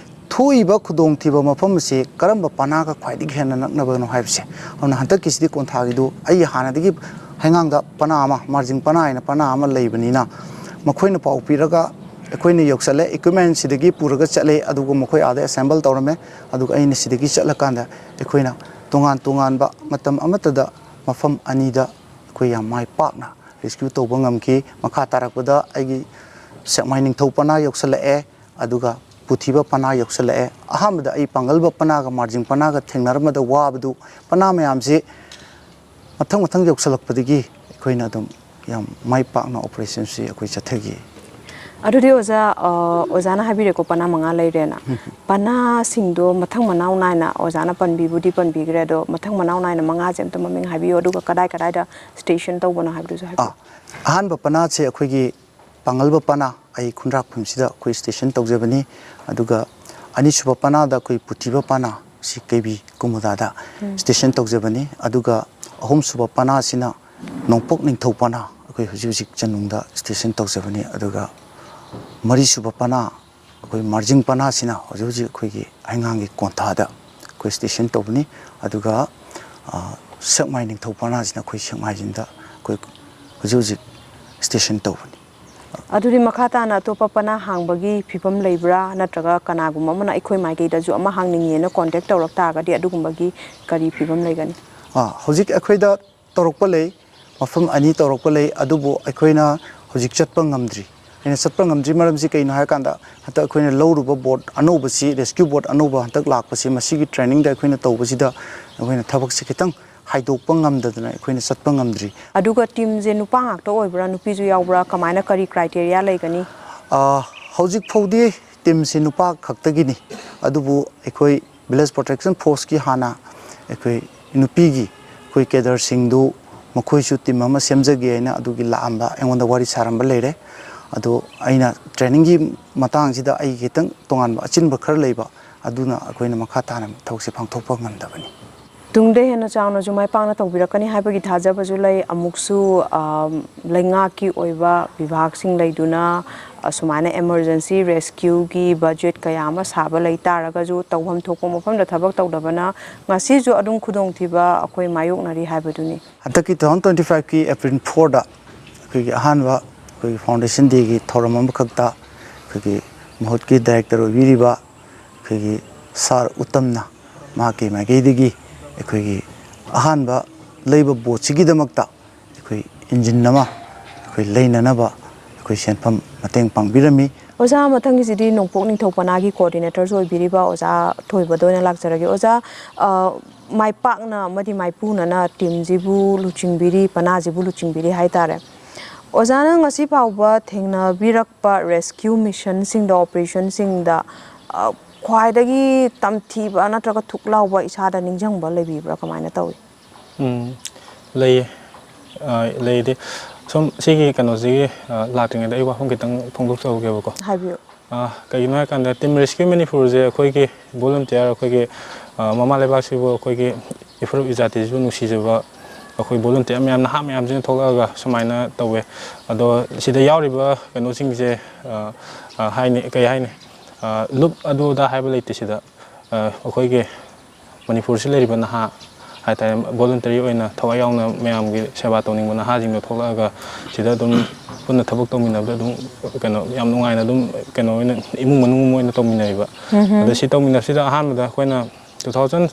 ꯊꯣꯛꯏꯕ ꯈꯨꯗꯣꯡꯊꯤꯕ ꯃꯐꯝ ꯑꯁꯤ ꯀꯔꯝꯕ ꯄꯅꯥꯒ ꯈ꯭ꯋꯥꯏꯗꯒꯤ ꯍꯦꯟꯅ ꯅꯛꯅꯕꯅꯣ ꯍꯥꯏꯕꯁꯦ꯫ ꯑꯗꯨꯅ ꯍꯟꯗꯛꯀꯤꯁꯤꯗꯤ ꯀꯣꯟꯊꯥꯒꯤꯗꯨ ꯑꯩ ꯍꯥꯟꯅꯗꯒꯤ ꯍꯩꯉꯥꯡꯗ ꯄꯅꯥ ꯑꯃ, ꯃꯥꯔꯖꯤꯡ ꯄꯅꯥ ꯍꯥꯏꯅ ꯄꯅꯥ ꯑꯃ ꯂꯩꯕꯅꯤꯅ, ꯃꯈꯣꯏꯅ ꯄꯥꯎ ꯄꯤꯔꯒ ꯑꯩꯈꯣꯏꯅ ꯌꯧꯁꯜꯂꯦ, ꯏꯀ꯭ꯋꯤꯞꯃꯦꯟ ꯁꯤꯗꯒꯤ ꯄꯨꯔꯒ ꯆꯠꯂꯦ꯫ ꯑꯗꯨꯒ ꯃꯈꯣꯏ ꯑꯥꯗ ꯑꯦꯁꯦꯝꯕꯜ ꯇꯧꯔꯝꯃꯦ꯫ ꯑꯗꯨꯒ ꯑꯩꯅ ꯁꯤꯗꯒꯤ ꯆꯠꯂꯀꯥꯟꯗ ꯑꯩꯈꯣꯏꯅ ꯇꯣꯉꯥꯟ ꯇꯣꯉꯥꯟꯕ ꯃꯇꯝ ꯑꯃꯠꯇꯗ ꯃꯐꯝ ꯑꯅꯤꯗ ꯑꯩꯈꯣꯏ ꯌꯥꯝ ꯃꯥꯏ ꯄꯥꯛꯅ ꯔꯦꯁꯀ꯭ꯌꯨ ꯇꯧꯕ ꯉꯝꯈꯤ꯫ ꯃꯈꯥ ꯇꯥꯔꯛꯄꯗ ꯑꯩꯒꯤ ꯁꯦꯛꯃꯥꯏ ꯅꯤꯡꯊꯧ ꯄꯅꯥ ꯌꯧꯁꯜꯂꯛꯑꯦ꯫ ꯑꯗꯨꯒ ꯄꯨꯊꯤꯕ ꯄꯅꯥ ꯌꯧꯁꯜꯂꯛꯑꯦ꯫ ꯑꯍꯥꯟꯕꯗ ꯑꯩ ꯄꯥꯡꯒꯜꯕ ꯄꯅꯥꯒ ꯃꯥꯔꯖꯤꯡ ꯄꯅꯥꯒ ꯊꯦꯡꯅꯔꯝꯕꯗ ꯋꯥꯕꯗꯨ, ꯄꯅꯥ ꯃꯌꯥꯝꯁꯤ ꯃꯊꯪ ꯃꯊꯪ ꯌꯧꯁꯜꯂꯛꯄꯗꯒꯤ ꯑꯩꯈꯣꯏꯅ ꯑꯗꯨꯝ ꯌꯥꯝ ꯃꯥꯏ ꯄꯥꯛꯅ ꯑꯣꯄꯔꯦꯁꯟꯁꯤ ꯑꯩꯈꯣꯏ ꯆꯠꯊꯈꯤ꯫ ꯑꯗꯨꯗꯤ ꯑꯣꯖꯥ, ꯑ, ꯑꯣꯖꯥꯅ ꯍꯥꯏꯕꯤꯔꯦꯀꯣ, ꯄꯅꯥ ꯃꯉꯥ ꯂꯩꯔꯦꯅ꯫ ꯄꯅꯥꯁꯤꯡꯗꯣ ꯃꯊꯪ ꯃꯅꯥꯎ ꯅꯥꯏꯅ ꯑꯣꯖꯥꯅ ꯄꯟꯕꯤꯕꯨꯗꯤ ꯄꯟꯕꯤꯈ꯭ꯔꯦ, ꯑꯗꯣ ꯃꯊꯪ ꯃꯅꯥꯎ ꯅꯥꯏꯅ ꯃꯉꯥꯁꯦ ꯑꯝꯇ ꯃꯃꯤꯡ ꯍꯥꯏꯕꯤꯌꯨ, ꯑꯗꯨꯒ ꯀꯗꯥꯏ ꯀꯗꯥꯏꯗ ꯁ꯭ꯇꯦꯁꯟ ꯇꯧꯕꯅꯣ ꯍꯥꯏꯕꯗꯨꯁꯨ ꯍꯥꯏꯕꯤꯌꯨ꯫ ꯑꯥ, ꯑꯍꯥꯟꯕ ꯄꯅꯥꯁꯦ ꯑꯩꯈꯣꯏꯒꯤ ꯄꯥꯡꯒꯜꯕ ꯄꯅꯥ, ꯑꯩ ꯈꯨꯟꯗ꯭ꯔꯥꯛꯐꯝꯁꯤꯗ ꯑꯩꯈꯣꯏ ꯁ꯭ꯇꯦꯁꯟ ꯇꯧꯖꯕꯅꯤ꯫ ꯑꯗꯨꯒ ꯑꯅꯤꯁꯨꯕ ꯄꯅꯥꯗ ꯑꯩꯈꯣꯏ ꯄꯨꯊꯤꯕ ꯄꯅꯥ, ꯁꯤ ꯀꯩꯕꯤ ꯀꯨꯃꯨꯗꯥꯗ ꯁ꯭ꯇꯦꯁꯟ ꯇꯧꯖꯕꯅꯤ꯫ ꯑꯗꯨꯒ ꯑꯍꯨꯝꯁꯨꯕ ꯄꯅꯥꯁꯤꯅ ꯅꯣꯡꯄꯣꯛ ꯅꯤꯡꯊꯧ ꯄꯅꯥ, ꯑꯩꯈꯣꯏ ꯍꯧꯖꯤꯛ ꯍꯧꯖꯤꯛ ꯆꯅꯨꯡꯗ ꯁ꯭ꯇꯦꯁꯟ ꯇꯧꯖꯕꯅꯤ꯫ ꯑꯗꯨꯒ ꯃꯔꯤꯁꯨꯕ ꯄꯅꯥ, ꯑꯩꯈꯣꯏ ꯃꯥꯔꯖꯤꯡ ꯄꯅꯥꯁꯤꯅ ꯍꯧꯖꯤꯛ ꯍꯧꯖꯤꯛ ꯑꯩꯈꯣꯏꯒꯤ ꯍꯩꯉꯥꯡꯒꯤ ꯀꯣꯟꯊꯥꯗ ꯑꯩꯈꯣꯏ ꯁ꯭ꯇꯦꯁꯟ ꯇꯧꯕꯅꯤ꯫ ꯑꯗꯨꯒ, ꯑ, ꯁꯦꯛꯃꯥꯏ ꯅꯤꯡꯊꯧ ꯄꯅꯥꯁꯤꯅ ꯑꯩꯈꯣꯏ ꯁꯦꯛꯃꯥꯏꯖꯤꯡꯗ ꯑꯩꯈꯣꯏ ꯍꯧꯖꯤꯛ ꯍꯧꯖꯤꯛ ꯁ꯭ꯇꯦꯁꯟ ꯇꯧꯕꯅꯤ꯫ ꯑꯗꯨꯗꯤ ꯃꯈꯥ ꯇꯥꯅ ꯑꯇꯣꯞꯄ ꯄꯅꯥ ꯍꯥꯡꯕꯒꯤ ꯐꯤꯕꯝ ꯂꯩꯕ꯭ꯔꯥ, ꯅꯠꯇ꯭ꯔꯒ ꯀꯅꯥꯒꯨꯝꯕ ꯑꯃꯅ ꯑꯩꯈꯣꯏ ꯃꯥꯏꯀꯩꯗꯁꯨ ꯑꯃ ꯍꯥꯡꯅꯤꯡꯉꯦꯅ ꯀꯣꯟꯇꯦꯛ ꯇꯧꯔꯛ ꯇꯥꯔꯒꯗꯤ ꯑꯗꯨꯒꯨꯝꯕꯒꯤ ꯀꯔꯤ ꯐꯤꯕꯝ ꯂꯩꯒꯅꯤ? ꯑꯥ, ꯍꯧꯖꯤꯛ ꯑꯩꯈꯣꯏꯗ ꯇꯧꯔꯛꯄ ꯂꯩ, ꯃꯐꯝ ꯑꯅꯤ ꯇꯧꯔꯛꯄ ꯂꯩ, ꯑꯗꯨꯕꯨ ꯑꯩꯈꯣꯏꯅ ꯍꯧꯖꯤꯛ ꯆꯠꯄ ꯉꯝꯗ꯭ꯔꯤ꯫ ꯑꯩꯅ ꯆꯠꯄ ꯉꯝꯗ꯭ꯔꯤ ꯃꯔꯝꯁꯤ ꯀꯩꯅꯣ ꯍꯥꯏꯔꯀꯥꯟꯗ, ꯍꯟꯗꯛ ꯑꯩꯈꯣꯏꯅ ꯂꯧꯔꯨꯕ ꯕꯣꯠ ꯑꯅꯧꯕꯁꯤ, ꯔꯦꯁꯀ꯭ꯌꯨ ꯕꯣꯠ ꯑꯅꯧꯕ ꯍꯟꯗꯛ ꯂꯥꯛꯄꯁꯤ, ꯃꯁꯤꯒꯤ ꯇ꯭ꯔꯦꯅꯤꯡꯗ ꯑꯩꯈꯣꯏꯅ ꯇꯧꯕꯁꯤꯗ ꯑꯩꯈꯣꯏꯅ ꯊꯕꯛꯁꯦ ꯈꯤꯇꯪ ꯍꯥꯏꯗꯣꯛꯄ ꯉꯝꯗꯗꯅ ꯑꯩꯈꯣꯏꯅ ꯆꯠꯄ ꯉꯝꯗ꯭ꯔꯤ꯫ ꯑꯗꯨꯒ ꯇꯤꯝꯁꯦ ꯅꯨꯄꯥ ꯉꯥꯛꯇ ꯑꯣꯏꯕ꯭ꯔꯥ, ꯅꯨꯄꯤꯁꯨ ꯌꯥꯎꯕ꯭ꯔꯥ, ꯀꯃꯥꯏꯅ, ꯀꯔꯤ ꯀ꯭ꯔꯥꯏꯇꯦꯔꯤꯌꯥ ꯂꯩꯒꯅꯤ? ꯑ, ꯍꯧꯖꯤꯛ ꯐꯥꯎꯗꯤ ꯇꯤꯝꯁꯤ ꯅꯨꯄꯥ ꯈꯛꯇꯒꯤꯅꯤ, ꯑꯗꯨꯕꯨ ꯑꯩꯈꯣꯏ ꯚꯤꯂꯦꯖ ꯄ꯭ꯔꯣꯇꯦꯛꯁꯟ ꯐꯣꯔꯁꯀꯤ ꯍꯥꯟꯅ ꯑꯩꯈꯣꯏ ꯅꯨꯄꯤꯒꯤ ꯑꯩꯈꯣꯏ ꯀꯦꯗꯔꯁꯤꯡꯗꯨ ꯃꯈꯣꯏꯁꯨ ꯇꯤꯝ ꯑꯃ ꯁꯦꯝꯖꯒꯦ ꯍꯥꯏꯅ ꯑꯗꯨꯒꯤ ꯂꯥꯛꯑꯝꯕ, ꯑꯩꯉꯣꯟꯗ ꯋꯥꯔꯤ ꯁꯥꯔꯝꯕ ꯂꯩꯔꯦ꯫ ꯑꯗꯣ ꯑꯩꯅ ꯇ꯭ꯔꯦꯅꯤꯡꯒꯤ ꯃꯇꯥꯡꯁꯤꯗ ꯑꯩ ꯈꯤꯇꯪ ꯇꯣꯉꯥꯟꯕ ꯑꯆꯤꯟꯕ ꯈꯔ ꯂꯩꯕ, ꯑꯗꯨꯅ ꯑꯩꯈꯣꯏꯅ ꯃꯈꯥ ꯇꯥꯅ ꯊꯕꯛꯁꯦ ꯄꯥꯡꯊꯣꯛꯄ ꯉꯝꯗꯕꯅꯤ꯫ ꯇꯨꯡꯗ ꯍꯦꯟꯅ ꯆꯥꯎꯅꯁꯨ ꯃꯥꯏ ꯄꯥꯛꯅ ꯇꯧꯕꯤꯔꯛꯀꯅꯤ ꯍꯥꯏꯕꯒꯤ ꯊꯥꯖꯕꯁꯨ ꯂꯩ꯫ ꯑꯃꯨꯛꯁꯨ, ꯑ, ꯂꯩꯉꯥꯛꯀꯤ ꯑꯣꯏꯕ ꯕꯤꯚꯥꯒꯁꯤꯡ ꯂꯩꯗꯨꯅ ꯑꯁꯨꯃꯥꯏꯅ ꯏꯃꯔꯖꯦꯟꯁꯤ ꯔꯦꯁꯀ꯭ꯌꯨꯒꯤ ꯕꯖꯦꯠ ꯀꯌꯥ ꯑꯃ ꯁꯥꯕ ꯂꯩ ꯇꯥꯔꯒꯁꯨ, ꯇꯧꯐꯝ ꯊꯣꯛꯄ ꯃꯐꯝꯗ ꯊꯕꯛ ꯇꯧꯗꯕꯅ ꯉꯁꯤꯁꯨ ꯑꯗꯨꯝ ꯈꯨꯗꯣꯡꯊꯤꯕ ꯑꯩꯈꯣꯏ ꯃꯥꯌꯣꯛꯅꯔꯤ ꯍꯥꯏꯕꯗꯨꯅꯤ꯫ ꯍꯟꯗꯛꯀꯤ two thousand twenty five ꯀꯤ April four ꯗ ꯑꯩꯈꯣꯏꯒꯤ ꯑꯍꯥꯟꯕ ꯑꯩꯈꯣꯏꯒꯤ Foundation Day ꯒꯤ ꯊꯧꯔꯝ ꯑꯃꯈꯛꯇ ꯑꯩꯈꯣꯏꯒꯤ ꯃꯍꯨꯠꯀꯤ ꯗꯥꯏꯔꯦꯛꯇꯔ ꯑꯣꯏꯕꯤꯔꯤꯕ ꯑꯩꯈꯣꯏꯒꯤ ꯁꯥꯔ ꯎꯠꯇꯝꯅ ꯃꯍꯥꯛꯀꯤ ꯃꯥꯏꯀꯩꯗꯒꯤ ꯑꯩꯈꯣꯏꯒꯤ ꯑꯍꯥꯟꯕ ꯂꯩꯕ ꯕꯣꯠꯁꯤꯒꯤꯗꯃꯛꯇ ꯑꯩꯈꯣꯏ ꯏꯟꯖꯤꯟ ꯑꯃ ꯑꯩꯈꯣꯏ ꯂꯩꯅꯅꯕ ꯑꯩꯈꯣꯏ ꯁꯦꯟꯐꯝ ꯃꯇꯦꯡ ꯄꯥꯡꯕꯤꯔꯝꯃꯤ꯫ ꯑꯣꯖꯥ, ꯃꯊꯪꯒꯤꯁꯤꯗꯤ ꯅꯣꯡꯄꯣꯛ ꯅꯤꯡꯊꯧ ꯄꯅꯥꯒꯤ ꯀꯣꯑꯣꯔꯗꯤꯅꯦꯇꯔꯁꯨ ꯑꯣꯏꯕꯤꯔꯤꯕ ꯑꯣꯖꯥ ꯊꯣꯏꯕꯗ ꯑꯣꯏꯅ ꯂꯥꯛꯆꯔꯒꯦ꯫ ꯑꯣꯖꯥ, ꯑ, ꯃꯥꯏ ꯄꯥꯛꯅ ꯑꯃꯗꯤ ꯃꯥꯏꯄꯨꯅꯅ ꯇꯤꯝꯁꯤꯕꯨ ꯂꯨꯆꯤꯡꯕꯤꯔꯤ, ꯄꯅꯥꯁꯤꯕꯨ ꯂꯨꯆꯤꯡꯕꯤꯔꯤ ꯍꯥꯏꯇꯥꯔꯦ꯫ ꯑꯣꯖꯥꯅ ꯉꯁꯤ ꯐꯥꯎꯕ ꯊꯦꯡꯅꯕꯤꯔꯛꯄ ꯔꯦꯁꯀ꯭ꯌꯨ ꯃꯤꯁꯟꯁꯤꯡꯗ, ꯑꯣꯄꯔꯦꯁꯟꯁꯤꯡꯗ, ꯑ, ꯈ꯭ꯋꯥꯏꯗꯒꯤ ꯇꯝꯊꯤꯕ ꯅꯠꯇ꯭ꯔꯒ ꯊꯨꯛ ꯂꯥꯎꯕ ꯏꯁꯥꯗ ꯅꯤꯡꯁꯤꯡꯕ ꯂꯩꯕꯤꯕ꯭ꯔꯥ? ꯀꯃꯥꯏꯅ ꯇꯧꯏ? ꯎꯝ, ꯂꯩꯌꯦ꯫ ꯑ, ꯂꯩꯗꯤ ꯁꯨꯝ ꯁꯤꯒꯤ ꯀꯩꯅꯣꯁꯤꯒꯤ, ꯑ, ꯂꯥꯛꯇ꯭ꯔꯤꯉꯩꯗ ꯑꯩ ꯋꯥꯐꯝ ꯈꯤꯇꯪ ꯐꯣꯡꯗꯣꯛꯆꯍꯧꯒꯦꯕꯀꯣ꯫ ꯍꯥꯏꯕꯤꯌꯨ꯫ ꯑ, ꯀꯩꯒꯤꯅꯣ ꯍꯥꯏꯀꯥꯟꯗ Team Rescue Manipur ꯁꯦ ꯑꯩꯈꯣꯏꯒꯤ ꯚꯣꯂꯨꯟꯇꯤꯌꯔ, ꯑꯩꯈꯣꯏꯒꯤ, ꯑ, ꯃꯃꯥ ꯂꯩꯕꯥꯛꯁꯤꯕꯨ, ꯑꯩꯈꯣꯏꯒꯤ ꯏꯐꯨꯔꯨꯞ ꯏꯖꯥꯇꯤꯁꯤꯕꯨ ꯅꯨꯡꯁꯤꯖꯕ ꯑꯩꯈꯣꯏ ꯚꯣꯂꯨꯟꯇꯤꯌꯔ ꯃꯌꯥꯝ, ꯅꯍꯥ ꯃꯌꯥꯝꯁꯤꯅ ꯊꯣꯛꯂꯛꯑꯒ ꯁꯨꯃꯥꯏꯅ ꯇꯧꯋꯦ꯫ ꯑꯗꯣ ꯁꯤꯗ ꯌꯥꯎꯔꯤꯕ ꯀꯩꯅꯣꯁꯤꯡꯁꯦ, ꯑ, ꯑ, ꯍꯥꯏꯅꯤ, ꯀꯩ ꯍꯥꯏꯅꯤ, ꯑ, ꯂꯨꯞ ꯑꯗꯨ ꯑꯗꯥ ꯍꯥꯏꯕ ꯂꯩꯇꯦ ꯁꯤꯗ꯫ ꯑ, ꯑꯩꯈꯣꯏꯒꯤ ꯃꯅꯤꯄꯨꯔꯁꯤ ꯂꯩꯔꯤꯕ ꯅꯍꯥ ꯍꯥꯏꯇꯥꯔꯦ, ꯚꯣꯂꯨꯟꯇꯔꯤ ꯑꯣꯏꯅ ꯊꯋꯥꯏ ꯌꯥꯎꯅ ꯃꯌꯥꯝꯒꯤ ꯁꯦꯕꯥ ꯇꯧꯅꯤꯡꯕ ꯅꯍꯥꯁꯤꯡꯗꯣ ꯊꯣꯛꯂꯛꯑꯒ ꯁꯤꯗ ꯑꯗꯨꯝ ꯄꯨꯟꯅ ꯊꯕꯛ ꯇꯧꯃꯤꯟꯅꯕꯗ ꯑꯗꯨꯝ ꯀꯩꯅꯣ ꯌꯥꯝ ꯅꯨꯡꯉꯥꯏꯅ ꯑꯗꯨꯝ ꯀꯩꯅꯣ ꯑꯣꯏꯅ ꯏꯃꯨꯡ ꯃꯅꯨꯡ ꯑꯃ ꯑꯣꯏꯅ ꯇꯧꯃꯤꯟꯅꯩꯕ꯫ ꯎꯝꯍꯨꯝ꯫ ꯑꯗ ꯁꯤ ꯇꯧꯃꯤꯟꯅꯕꯁꯤꯗ ꯑꯍꯥꯟꯕꯗ ꯑꯩꯈꯣꯏꯅ two thousand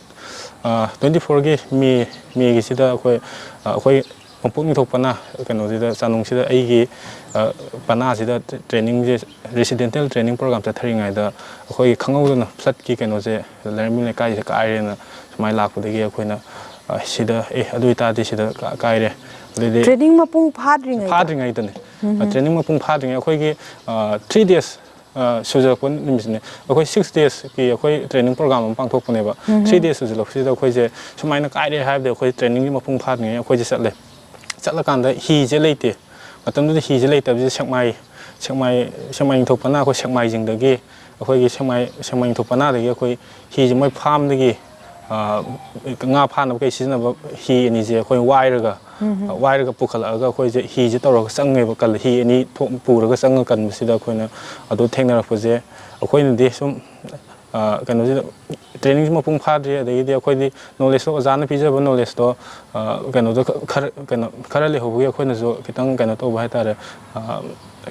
twenty four ꯒꯤ ꯃꯦ, ꯃꯦꯒꯤꯁꯤꯗ ꯑꯩꯈꯣꯏ, ꯑ, ꯑꯩꯈꯣꯏ ꯅꯣꯡꯄꯣꯛ ꯅꯤꯡꯊꯧ ꯄꯅꯥ ꯀꯩꯅꯣꯁꯤꯗ, ꯆꯥꯅꯨꯡꯁꯤꯗ ꯑꯩꯒꯤ, ꯑ, ꯄꯅꯥꯁꯤꯗ ꯇ꯭ꯔꯦꯅꯤꯡꯁꯦ, ꯔꯦꯁꯤꯗꯦꯟꯇꯦꯜ ꯇ꯭ꯔꯦꯅꯤꯡ ꯄ꯭ꯔꯣꯒ꯭ꯔꯥꯝ ꯆꯠꯊꯔꯤꯉꯩꯗ ꯑꯩꯈꯣꯏꯒꯤ ꯈꯪꯍꯧꯗꯅ ꯐ꯭ꯂꯠꯀꯤ ꯀꯩꯅꯣꯁꯦ ꯂꯩꯔꯝꯃꯤ ꯂꯩꯀꯥꯏꯁꯤꯗ ꯀꯥꯏꯔꯦꯅ ꯁꯨꯃꯥꯏꯅ ꯂꯥꯛꯄꯗꯒꯤ ꯑꯩꯈꯣꯏꯅ, ꯑ, ꯁꯤꯗ, "ꯑꯦ, ꯑꯗꯨ ꯑꯣꯏꯇꯥꯔꯗꯤ ꯁꯤꯗ ꯀꯥ-, ꯀꯥꯏꯔꯦ"꯫ ꯑꯗꯩꯗꯤ ꯇ꯭ꯔꯦꯅꯤꯡ ꯃꯄꯨꯡ ꯐꯥꯗ꯭ꯔꯤꯉꯩꯗ? ꯐꯥꯗ꯭ꯔꯤꯉꯩꯗꯅꯦ꯫ ꯎꯝ꯫ ꯇ꯭ꯔꯦꯅꯤꯡ ꯃꯄꯨꯡ ꯐꯥꯗ꯭ꯔꯤꯉꯩ ꯑꯩꯈꯣꯏꯒꯤ, ꯑ, ꯊ꯭ꯔꯤ ꯗꯦꯖ, ꯑ, ꯁꯨꯖꯔꯛꯄ ꯅꯨꯃꯤꯠꯁꯤꯅꯦ꯫ ꯑꯩꯈꯣꯏ ꯁꯤꯛꯁ ꯗꯦꯖꯀꯤ ꯑꯩꯈꯣꯏ ꯇ꯭ꯔꯦꯅꯤꯡ ꯄ꯭ꯔꯣꯒ꯭ꯔꯥꯝ ꯑꯃ ꯄꯥꯡꯊꯣꯛꯄꯅꯦꯕ꯫ ꯎꯝ꯫ ꯊ꯭ꯔꯤ ꯗꯦꯖ ꯁꯨꯖꯜꯂꯛꯄꯁꯤꯗ ꯑꯩꯈꯣꯏꯁꯦ ꯁꯨꯃꯥꯏꯅ ꯀꯥꯏꯔꯦ ꯍꯥꯏꯕꯗꯤ ꯑꯩꯈꯣꯏ ꯇ꯭ꯔꯦꯅꯤꯡꯒꯤ ꯃꯄꯨꯡ ꯐꯥꯗ꯭ꯔꯤꯉꯩ ꯑꯩꯈꯣꯏꯁꯦ ꯆꯠꯂꯦ꯫ ꯆꯠꯂꯀꯥꯟꯗ ꯍꯤꯁꯦ ꯂꯩꯇꯦ꯫ ꯃꯇꯝꯗꯨꯗ ꯍꯤꯁꯦ ꯂꯩꯇꯕꯁꯤꯗ ꯁꯦꯛꯃꯥꯏ, ꯁꯦꯛꯃꯥꯏ, ꯁꯦꯛꯃꯥꯏ ꯅꯤꯡꯊꯧ ꯄꯅꯥ, ꯑꯩꯈꯣꯏ ꯁꯦꯛꯃꯥꯏꯖꯤꯡꯗꯒꯤ, ꯑꯩꯈꯣꯏꯒꯤ ꯁꯦꯛꯃꯥꯏ, ꯁꯦꯛꯃꯥꯏ ꯅꯤꯡꯊꯧ ꯄꯅꯥꯗꯒꯤ ꯑꯩꯈꯣꯏ ꯍꯤꯁꯦ ꯃꯣꯏ ꯐꯥꯝꯗꯒꯤ, ꯑ, ꯉꯥ ꯐꯥꯅꯕ ꯀꯩ ꯁꯤꯖꯤꯟꯅꯕ ꯍꯤ ꯑꯅꯤꯁꯦ ꯑꯩꯈꯣꯏ ꯋꯥꯏꯔꯒ, ꯎꯝ꯫ ꯋꯥꯏꯔꯒ ꯄꯨꯈꯠꯂꯛꯑꯒ ꯑꯩꯈꯣꯏꯁꯦ ꯍꯤꯁꯦ ꯇꯧꯔꯒ ꯆꯪꯉꯦꯕ꯫ ꯀꯜ-, ꯍꯤ ꯑꯅꯤ ꯊꯣꯛ-, ꯄꯨꯔꯒ ꯆꯪꯉ ꯀꯟꯕꯁꯤꯗ ꯑꯩꯈꯣꯏꯅ ꯑꯗꯨ ꯊꯦꯡꯅꯔꯛꯄꯁꯦ, ꯑꯩꯈꯣꯏꯅꯗꯤ ꯁꯨꯝ, ꯑ, ꯀꯩꯅꯣꯁꯤꯗ ꯇ꯭ꯔꯦꯅꯤꯡꯁꯨ ꯃꯄꯨꯡ ꯐꯥꯗ꯭ꯔꯤ, ꯑꯗꯒꯤꯗꯤ ꯑꯩꯈꯣꯏꯗꯤ ꯅꯣꯂꯦꯖꯇꯣ, ꯑꯣꯖꯥꯅ ꯄꯤꯖꯕ ꯅꯣꯂꯦꯖꯇꯣ, ꯑ, ꯀꯩꯅꯣꯗ ꯈ-, ꯈꯔ, ꯀꯩꯅꯣ, ꯈꯔ ꯂꯩꯍꯧꯕꯒꯤ ꯑꯩꯈꯣꯏꯅꯁꯨ ꯈꯤꯇꯪ ꯀꯩꯅꯣ ꯇꯧꯕ ꯍꯥꯏꯇꯥꯔꯦ, ꯑ,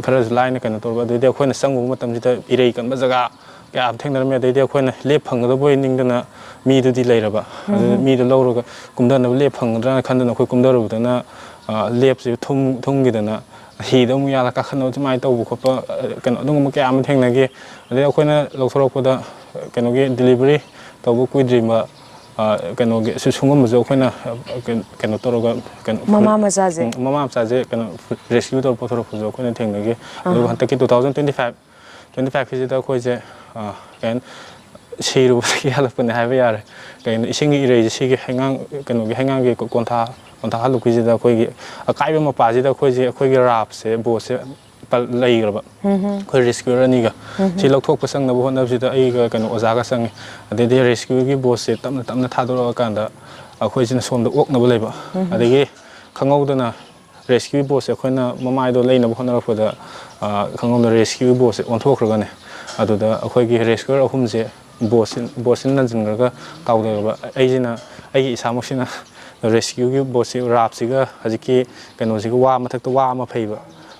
ꯈꯔꯁꯨ ꯂꯥꯏꯅ ꯀꯩꯅꯣ ꯇꯧꯕ꯫ ꯑꯗꯩꯗꯤ ꯑꯩꯈꯣꯏꯅ ꯆꯪꯉꯨꯕ ꯃꯇꯝꯁꯤꯗ ꯏꯔꯩ ꯀꯟꯕ ꯖꯒꯥ ꯀꯌꯥ ꯑꯃ ꯊꯦꯡꯅꯔꯝꯃꯤ꯫ ꯑꯗꯩꯗꯤ ꯑꯩꯈꯣꯏꯅ ꯂꯦꯞ ꯐꯪꯒꯗꯕꯣꯏ ꯅꯤꯡꯗꯅ ꯃꯤꯗꯨꯗꯤ ꯂꯩꯔꯕ꯫ ꯑꯗꯨꯗ ꯎꯝ꯫ ꯃꯤꯗꯣ ꯂꯧꯔꯒ ꯀꯨꯝꯊꯅꯕ ꯂꯦꯞ ꯐꯪꯒꯗ꯭ꯔꯥꯅ ꯈꯟꯗꯅ ꯑꯩꯈꯣꯏ ꯀꯨꯝꯊꯔꯨꯕꯗꯅ, ꯑ, ꯂꯦꯞꯁꯦ ꯊꯨꯝ-, ꯊꯨꯝꯈꯤꯗꯅ ꯍꯤꯗ ꯑꯃꯨꯛ ꯌꯥꯜꯂ ꯀꯥꯈꯠꯅꯕ ꯑꯗꯨꯃꯥꯏꯅ ꯇꯧꯕ ꯈꯣꯠꯄ, ꯑ, ꯀꯩꯅꯣ, ꯑꯗꯨꯒꯨꯝꯕ ꯀꯌꯥ ꯑꯃ ꯊꯦꯡꯅꯈꯤ꯫ ꯑꯗꯩ ꯑꯩꯈꯣꯏꯅ ꯂꯧꯊꯣꯔꯛꯄꯗ, ꯑ, ꯀꯩꯅꯣꯒꯤ ꯗꯤꯂꯤꯚꯔꯤ ꯇꯧꯕ ꯀꯨꯏꯗ꯭ꯔꯤꯕ, ꯑ, ꯀꯩꯅꯣꯒꯤ ꯁꯨ-, ꯁꯨꯡꯒꯨꯝꯕꯁꯨ ꯑꯩꯈꯣꯏꯅ, ꯑ, ꯀꯩꯅꯣ, ꯀꯩꯅꯣ ꯇꯧꯔꯒ, ꯀꯩꯅꯣ, ꯃꯃꯥ ꯃꯆꯥꯁꯦ? ꯎꯝ, ꯃꯃꯥ ꯃꯆꯥꯁꯦ ꯀꯩꯅꯣ, ꯔꯦꯁꯀ꯭ꯌꯨ ꯇꯧꯔ ꯄꯨꯊꯣꯔꯛꯄꯁꯨ ꯑꯩꯈꯣꯏꯅ ꯊꯦꯡꯅꯈꯤ꯫ ꯑꯗꯨꯒ ꯑꯍꯥ꯫ ꯍꯟꯗꯛꯀꯤ two thousand twenty five, twenty ꯐꯥꯏꯚꯀꯤꯁꯤꯗ ꯑꯩꯈꯣꯏꯁꯦ, ꯑ, ꯀꯩ ꯍꯥꯏꯅꯤ, ꯁꯤꯔꯨꯕꯗꯒꯤ ꯍꯜꯂꯛꯄꯅꯦ ꯍꯥꯏꯕ ꯌꯥꯔꯦ꯫ ꯀꯩꯅꯣ, ꯏꯁꯤꯡꯒꯤ ꯏꯔꯩꯁꯦ ꯁꯤꯒꯤ ꯍꯩꯉꯥꯡ, ꯀꯩꯅꯣꯒꯤ ꯍꯩꯉꯥꯡꯒꯤ ꯀꯣꯟꯊꯥ, ꯀꯣꯟꯊꯥ ꯍꯜꯂꯛꯄꯁꯤꯗ ꯑꯩꯈꯣꯏꯒꯤ ꯑꯀꯥꯏꯕ ꯃꯄꯥꯁꯤꯗ ꯑꯩꯈꯣꯏꯁꯦ, ꯑꯩꯈꯣꯏꯒꯤ ꯔꯥꯞꯁꯦ, ꯕꯣꯠꯁꯦ ꯄꯜ-, ꯂꯩꯈ꯭ꯔꯕ꯫ ꯎꯝ꯫ ꯑꯩꯈꯣꯏ ꯔꯦꯁꯀ꯭ꯌꯨꯔ ꯑꯅꯤꯒ꯫ ꯎꯝ꯫ ꯁꯤ ꯂꯧꯊꯣꯛꯄ ꯆꯪꯅꯕ ꯍꯣꯠꯅꯕꯁꯤꯗ ꯑꯩꯒ ꯀꯩꯅꯣ ꯑꯣꯖꯥꯒ ꯆꯪꯉꯤ꯫ ꯑꯗꯩꯗꯤ ꯔꯦꯁꯀ꯭ꯌꯨꯒꯤ ꯕꯣꯠꯁꯦ ꯇꯞꯅ ꯇꯞꯅ ꯊꯥꯗꯣꯔꯛꯑꯀꯥꯟꯗ ꯑꯩꯈꯣꯏꯁꯤꯅ ꯁꯣꯝꯗ ꯑꯣꯛꯅꯕ ꯂꯩꯕ꯫ ꯎꯝ꯫ ꯑꯗꯒꯤ ꯈꯪꯍꯧꯗꯅ ꯔꯦꯁꯀ꯭ꯌꯨ ꯕꯣꯠꯁꯦ ꯑꯩꯈꯣꯏꯅ ꯃꯃꯥꯏꯗꯣ ꯂꯩꯅꯕ ꯍꯣꯠꯅꯔꯛꯄꯗ, ꯑ, ꯈꯪꯍꯧꯗꯅ ꯔꯦꯁꯀ꯭ꯌꯨ ꯕꯣꯠꯁꯦ ꯑꯣꯟꯊꯣꯛꯈ꯭ꯔꯒꯅꯦ, ꯑꯗꯨꯗ ꯑꯩꯈꯣꯏꯒꯤ ꯔꯦꯁꯀ꯭ꯌꯨꯔ ꯑꯍꯨꯝꯁꯦ ꯕꯣꯠꯁꯤ, ꯕꯣꯠꯁꯤꯅ ꯅꯟꯁꯤꯟꯈ꯭ꯔꯒ ꯇꯥꯎꯊꯔꯕ꯫ ꯑꯩꯁꯤꯅ, ꯑꯩꯒꯤ ꯏꯁꯥꯃꯛꯁꯤꯅ ꯔꯦꯁꯀ꯭ꯌꯨꯒꯤ ꯕꯣꯠꯁꯤ, ꯔꯥꯞꯁꯤꯒ ꯍꯧꯖꯤꯛꯀꯤ ꯀꯩꯅꯣꯁꯤꯒ, ꯋꯥ ꯃꯊꯛꯇ ꯋꯥ ꯑꯃ ꯐꯩꯕ,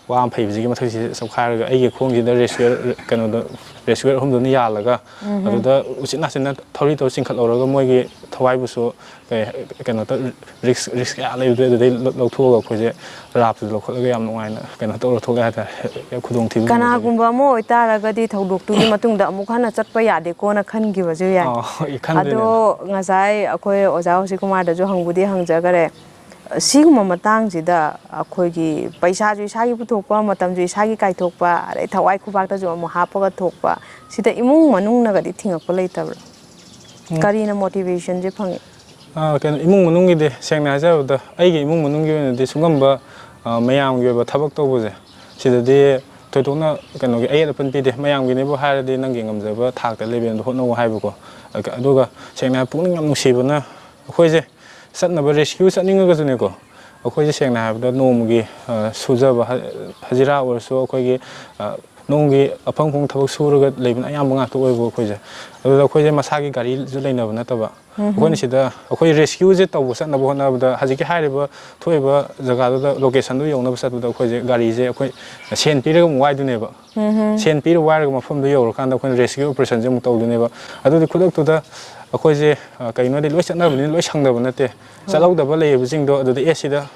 ꯋꯥ ꯑꯃ ꯐꯩꯕꯁꯤꯒꯤ ꯃꯊꯛꯁꯤꯗ ꯆꯞꯈꯥꯏꯔꯒ ꯑꯩꯒꯤ ꯈꯣꯡꯁꯤꯗ ꯔꯦꯁꯀ꯭ꯌꯨꯋꯔ, ꯀꯩꯅꯣꯗꯣ, ꯔꯦꯁꯀ꯭ꯌꯨꯋꯔ ꯑꯍꯨꯝꯗꯨꯅ ꯌꯥꯜꯂꯒ, ꯑꯗꯨꯗ ꯎꯆꯤꯟ ꯅꯥꯆꯤꯟꯅ ꯊꯧꯔꯤ ꯇꯧꯔ ꯆꯤꯡꯈꯠꯍꯧꯔꯒ ꯃꯣꯏꯒꯤ ꯊꯋꯥꯏꯕꯨꯁꯨ ꯀꯩ, ꯀꯩꯅꯣ ꯇꯧ-, ꯔꯤꯛꯁ, ꯔꯤꯛꯁ ꯀꯌꯥ ꯂꯩꯕꯗꯣ ꯑꯗꯨꯗꯩ ꯂꯧ-, ꯂꯧꯊꯣꯛꯑꯒ ꯑꯩꯈꯣꯏꯁꯦ ꯔꯥꯞꯇꯨꯗ ꯂꯧꯈꯠꯂꯒ ꯌꯥꯝ ꯅꯨꯡꯉꯥꯏꯅ ꯀꯩꯅꯣ ꯇꯧꯔ ꯊꯣꯛꯂꯛꯑꯦ ꯍꯥꯏꯇꯥꯔꯦ꯫ ꯈꯨꯗꯣꯡꯊꯤꯕ ꯂꯩꯕꯗꯒꯤ꯫ ꯀꯅꯥꯒꯨꯝꯕ ꯑꯃ ꯑꯣꯏꯇꯥꯔꯒꯗꯤ ꯊꯧꯗꯣꯛꯇꯨꯒꯤ ꯃꯇꯨꯡꯗ ꯑꯃꯨꯛ ꯍꯟꯅ ꯆꯠꯄ ꯌꯥꯗꯦꯀꯣꯅ ꯈꯟꯈꯤꯕꯁꯨ ꯌꯥꯏ꯫ ꯑꯥ, ꯍꯣꯏ, ꯈꯟꯗꯣꯏꯅꯦ꯫ ꯑꯗꯣ ꯉꯁꯥꯏ ꯑꯩꯈꯣꯏ ꯑꯣꯖꯥ ꯍꯣꯁꯤ ꯀꯨꯃꯥꯔꯗꯁꯨ ꯍꯪꯕꯨꯗꯤ ꯍꯪꯖꯈꯔꯦ꯫ ꯁꯤꯒꯨꯝꯕ ꯃꯇꯥꯡꯁꯤꯗ ꯑꯩꯈꯣꯏꯒꯤ ꯄꯩꯁꯥꯁꯨ ꯏꯁꯥꯒꯤ ꯄꯨꯊꯣꯛꯄ, ꯃꯇꯝꯁꯨ ꯏꯁꯥꯒꯤ ꯀꯥꯏꯊꯣꯛꯄ, ꯑꯗꯩ ꯊꯋꯥꯏ ꯈꯨꯕꯥꯛꯇꯁꯨ ꯑꯃꯨꯛ ꯍꯥꯞꯄꯒ ꯊꯣꯛꯄ, ꯁꯤꯗ ꯏꯃꯨꯡ ꯃꯅꯨꯡꯅꯒꯗꯤ ꯊꯤꯡꯉꯛꯄ ꯂꯩꯇꯕ꯭ꯔꯥ? ꯎꯝ꯫ ꯀꯔꯤꯅ ꯃꯣꯇꯤꯚꯦꯁꯟꯁꯦ ꯐꯪꯉꯤ? ꯑꯥ, ꯀꯩꯅꯣ, ꯏꯃꯨꯡ ꯃꯅꯨꯡꯒꯤꯗꯤ ꯁꯦꯡꯅ ꯍꯥꯏꯖꯔꯕꯗ ꯑꯩꯒꯤ ꯏꯃꯨꯡ ꯃꯅꯨꯡꯒꯤ ꯑꯣꯏꯅꯗꯤ ꯁꯤꯒꯨꯝꯕ, ꯑꯥ, ꯃꯌꯥꯝꯒꯤ ꯑꯣꯏꯕ ꯊꯕꯛ ꯇꯧꯕꯁꯦ ꯁꯤꯗꯗꯤ ꯊꯣꯏꯗꯣꯛꯅ ꯀꯩꯅꯣꯒꯤ ꯑꯌꯦꯠ ꯑꯄꯟ ꯄꯤꯗꯦ꯫ ꯃꯌꯥꯝꯒꯤꯅꯦꯕꯨ ꯍꯥꯏꯔꯗꯤ ꯅꯪꯒꯤ ꯉꯝꯖꯕ ꯊꯥꯛꯇ ꯂꯦꯕꯦꯜꯗ ꯍꯣꯠꯅꯧ ꯍꯥꯏꯕꯀꯣ꯫ ꯑꯗꯨꯒ ꯁꯦꯡꯅ ꯍꯥꯏ ꯄꯨꯛꯅꯤꯡ ꯌꯥꯝ ꯅꯨꯡꯁꯤꯕꯅ ꯑꯩꯈꯣꯏꯁꯦ ꯆꯠꯅꯕ ꯔꯦꯁꯀ꯭ꯌꯨ ꯆꯠꯅꯤꯡꯉꯒꯁꯨꯅꯦꯀꯣ, ꯑꯩꯈꯣꯏꯁꯦ ꯁꯦꯡꯅ ꯍꯥꯏꯔꯕꯗ ꯅꯣꯡꯃꯒꯤ, ꯑ, ꯁꯨꯖꯕ ꯍ-, ꯍꯖꯤꯔꯥ ꯑꯣꯏꯔꯁꯨ ꯑꯩꯈꯣꯏꯒꯤ, ꯑ, ꯅꯣꯡꯃꯒꯤ ꯑꯐꯪ ꯑꯐꯪꯕ ꯊꯕꯛ ꯁꯨꯔꯒ ꯂꯩꯕꯅ ꯑꯌꯥꯝꯕ ꯉꯥꯛꯇ ꯑꯣꯏꯕ ꯑꯩꯈꯣꯏꯁꯦ꯫ ꯑꯗꯨꯗ ꯑꯩꯈꯣꯏꯁꯦ ꯃꯁꯥꯒꯤ ꯒꯥꯔꯤꯁꯨ ꯂꯩꯅꯕ ꯅꯠꯇꯕ꯫ ꯑꯩꯈꯣꯏꯅ ꯁꯤꯗ ꯑꯩꯈꯣꯏ ꯔꯦꯁꯀ꯭ꯌꯨꯁꯦ ꯇꯧꯕ ꯆꯠꯅꯕ ꯍꯣꯠꯅꯕꯗ ꯍꯧꯖꯤꯛꯀꯤ ꯍꯥꯏꯔꯤꯕ ꯊꯣꯛꯏꯕ ꯖꯒꯥꯗꯨꯗ ꯂꯣꯀꯦꯁꯟꯗꯨ ꯌꯧꯅꯕ ꯆꯠꯄꯗ ꯑꯩꯈꯣꯏꯁꯦ ꯒꯥꯔꯤꯁꯦ ꯑꯩꯈꯣꯏ ꯁꯦꯟ ꯄꯤꯔꯒ ꯑꯃꯨꯛ ꯋꯥꯏꯗꯣꯏꯅꯦꯕ꯫ ꯁꯦꯟ ꯄꯤꯔ ꯋꯥꯏꯔꯒ ꯃꯐꯝꯗꯨ ꯌꯧꯔꯀꯥꯟꯗ ꯑꯩꯈꯣꯏꯅ ꯔꯦꯁꯀ꯭ꯌꯨ ꯑꯣꯄꯔꯦꯁꯟꯁꯦ ꯑꯃꯨꯛ ꯇꯧꯗꯣꯏꯅꯦꯕ꯫ ꯑꯗꯨꯗꯤ ꯈꯨꯗꯛꯇꯨꯗ ꯑꯩꯈꯣꯏꯁꯦ, ꯑ, ꯀꯩꯅꯣꯗꯤ ꯂꯣꯏ ꯆꯠꯅꯕꯅꯤꯅ ꯂꯣꯏ ꯁꯪꯗꯕ ꯅꯠꯇꯦ꯫ ꯆꯠꯍꯧꯗꯕ ꯂꯩꯔꯤꯕꯁꯤꯡꯗꯣ ꯑꯗꯨꯗ, "ꯑꯦ, ꯁꯤꯗ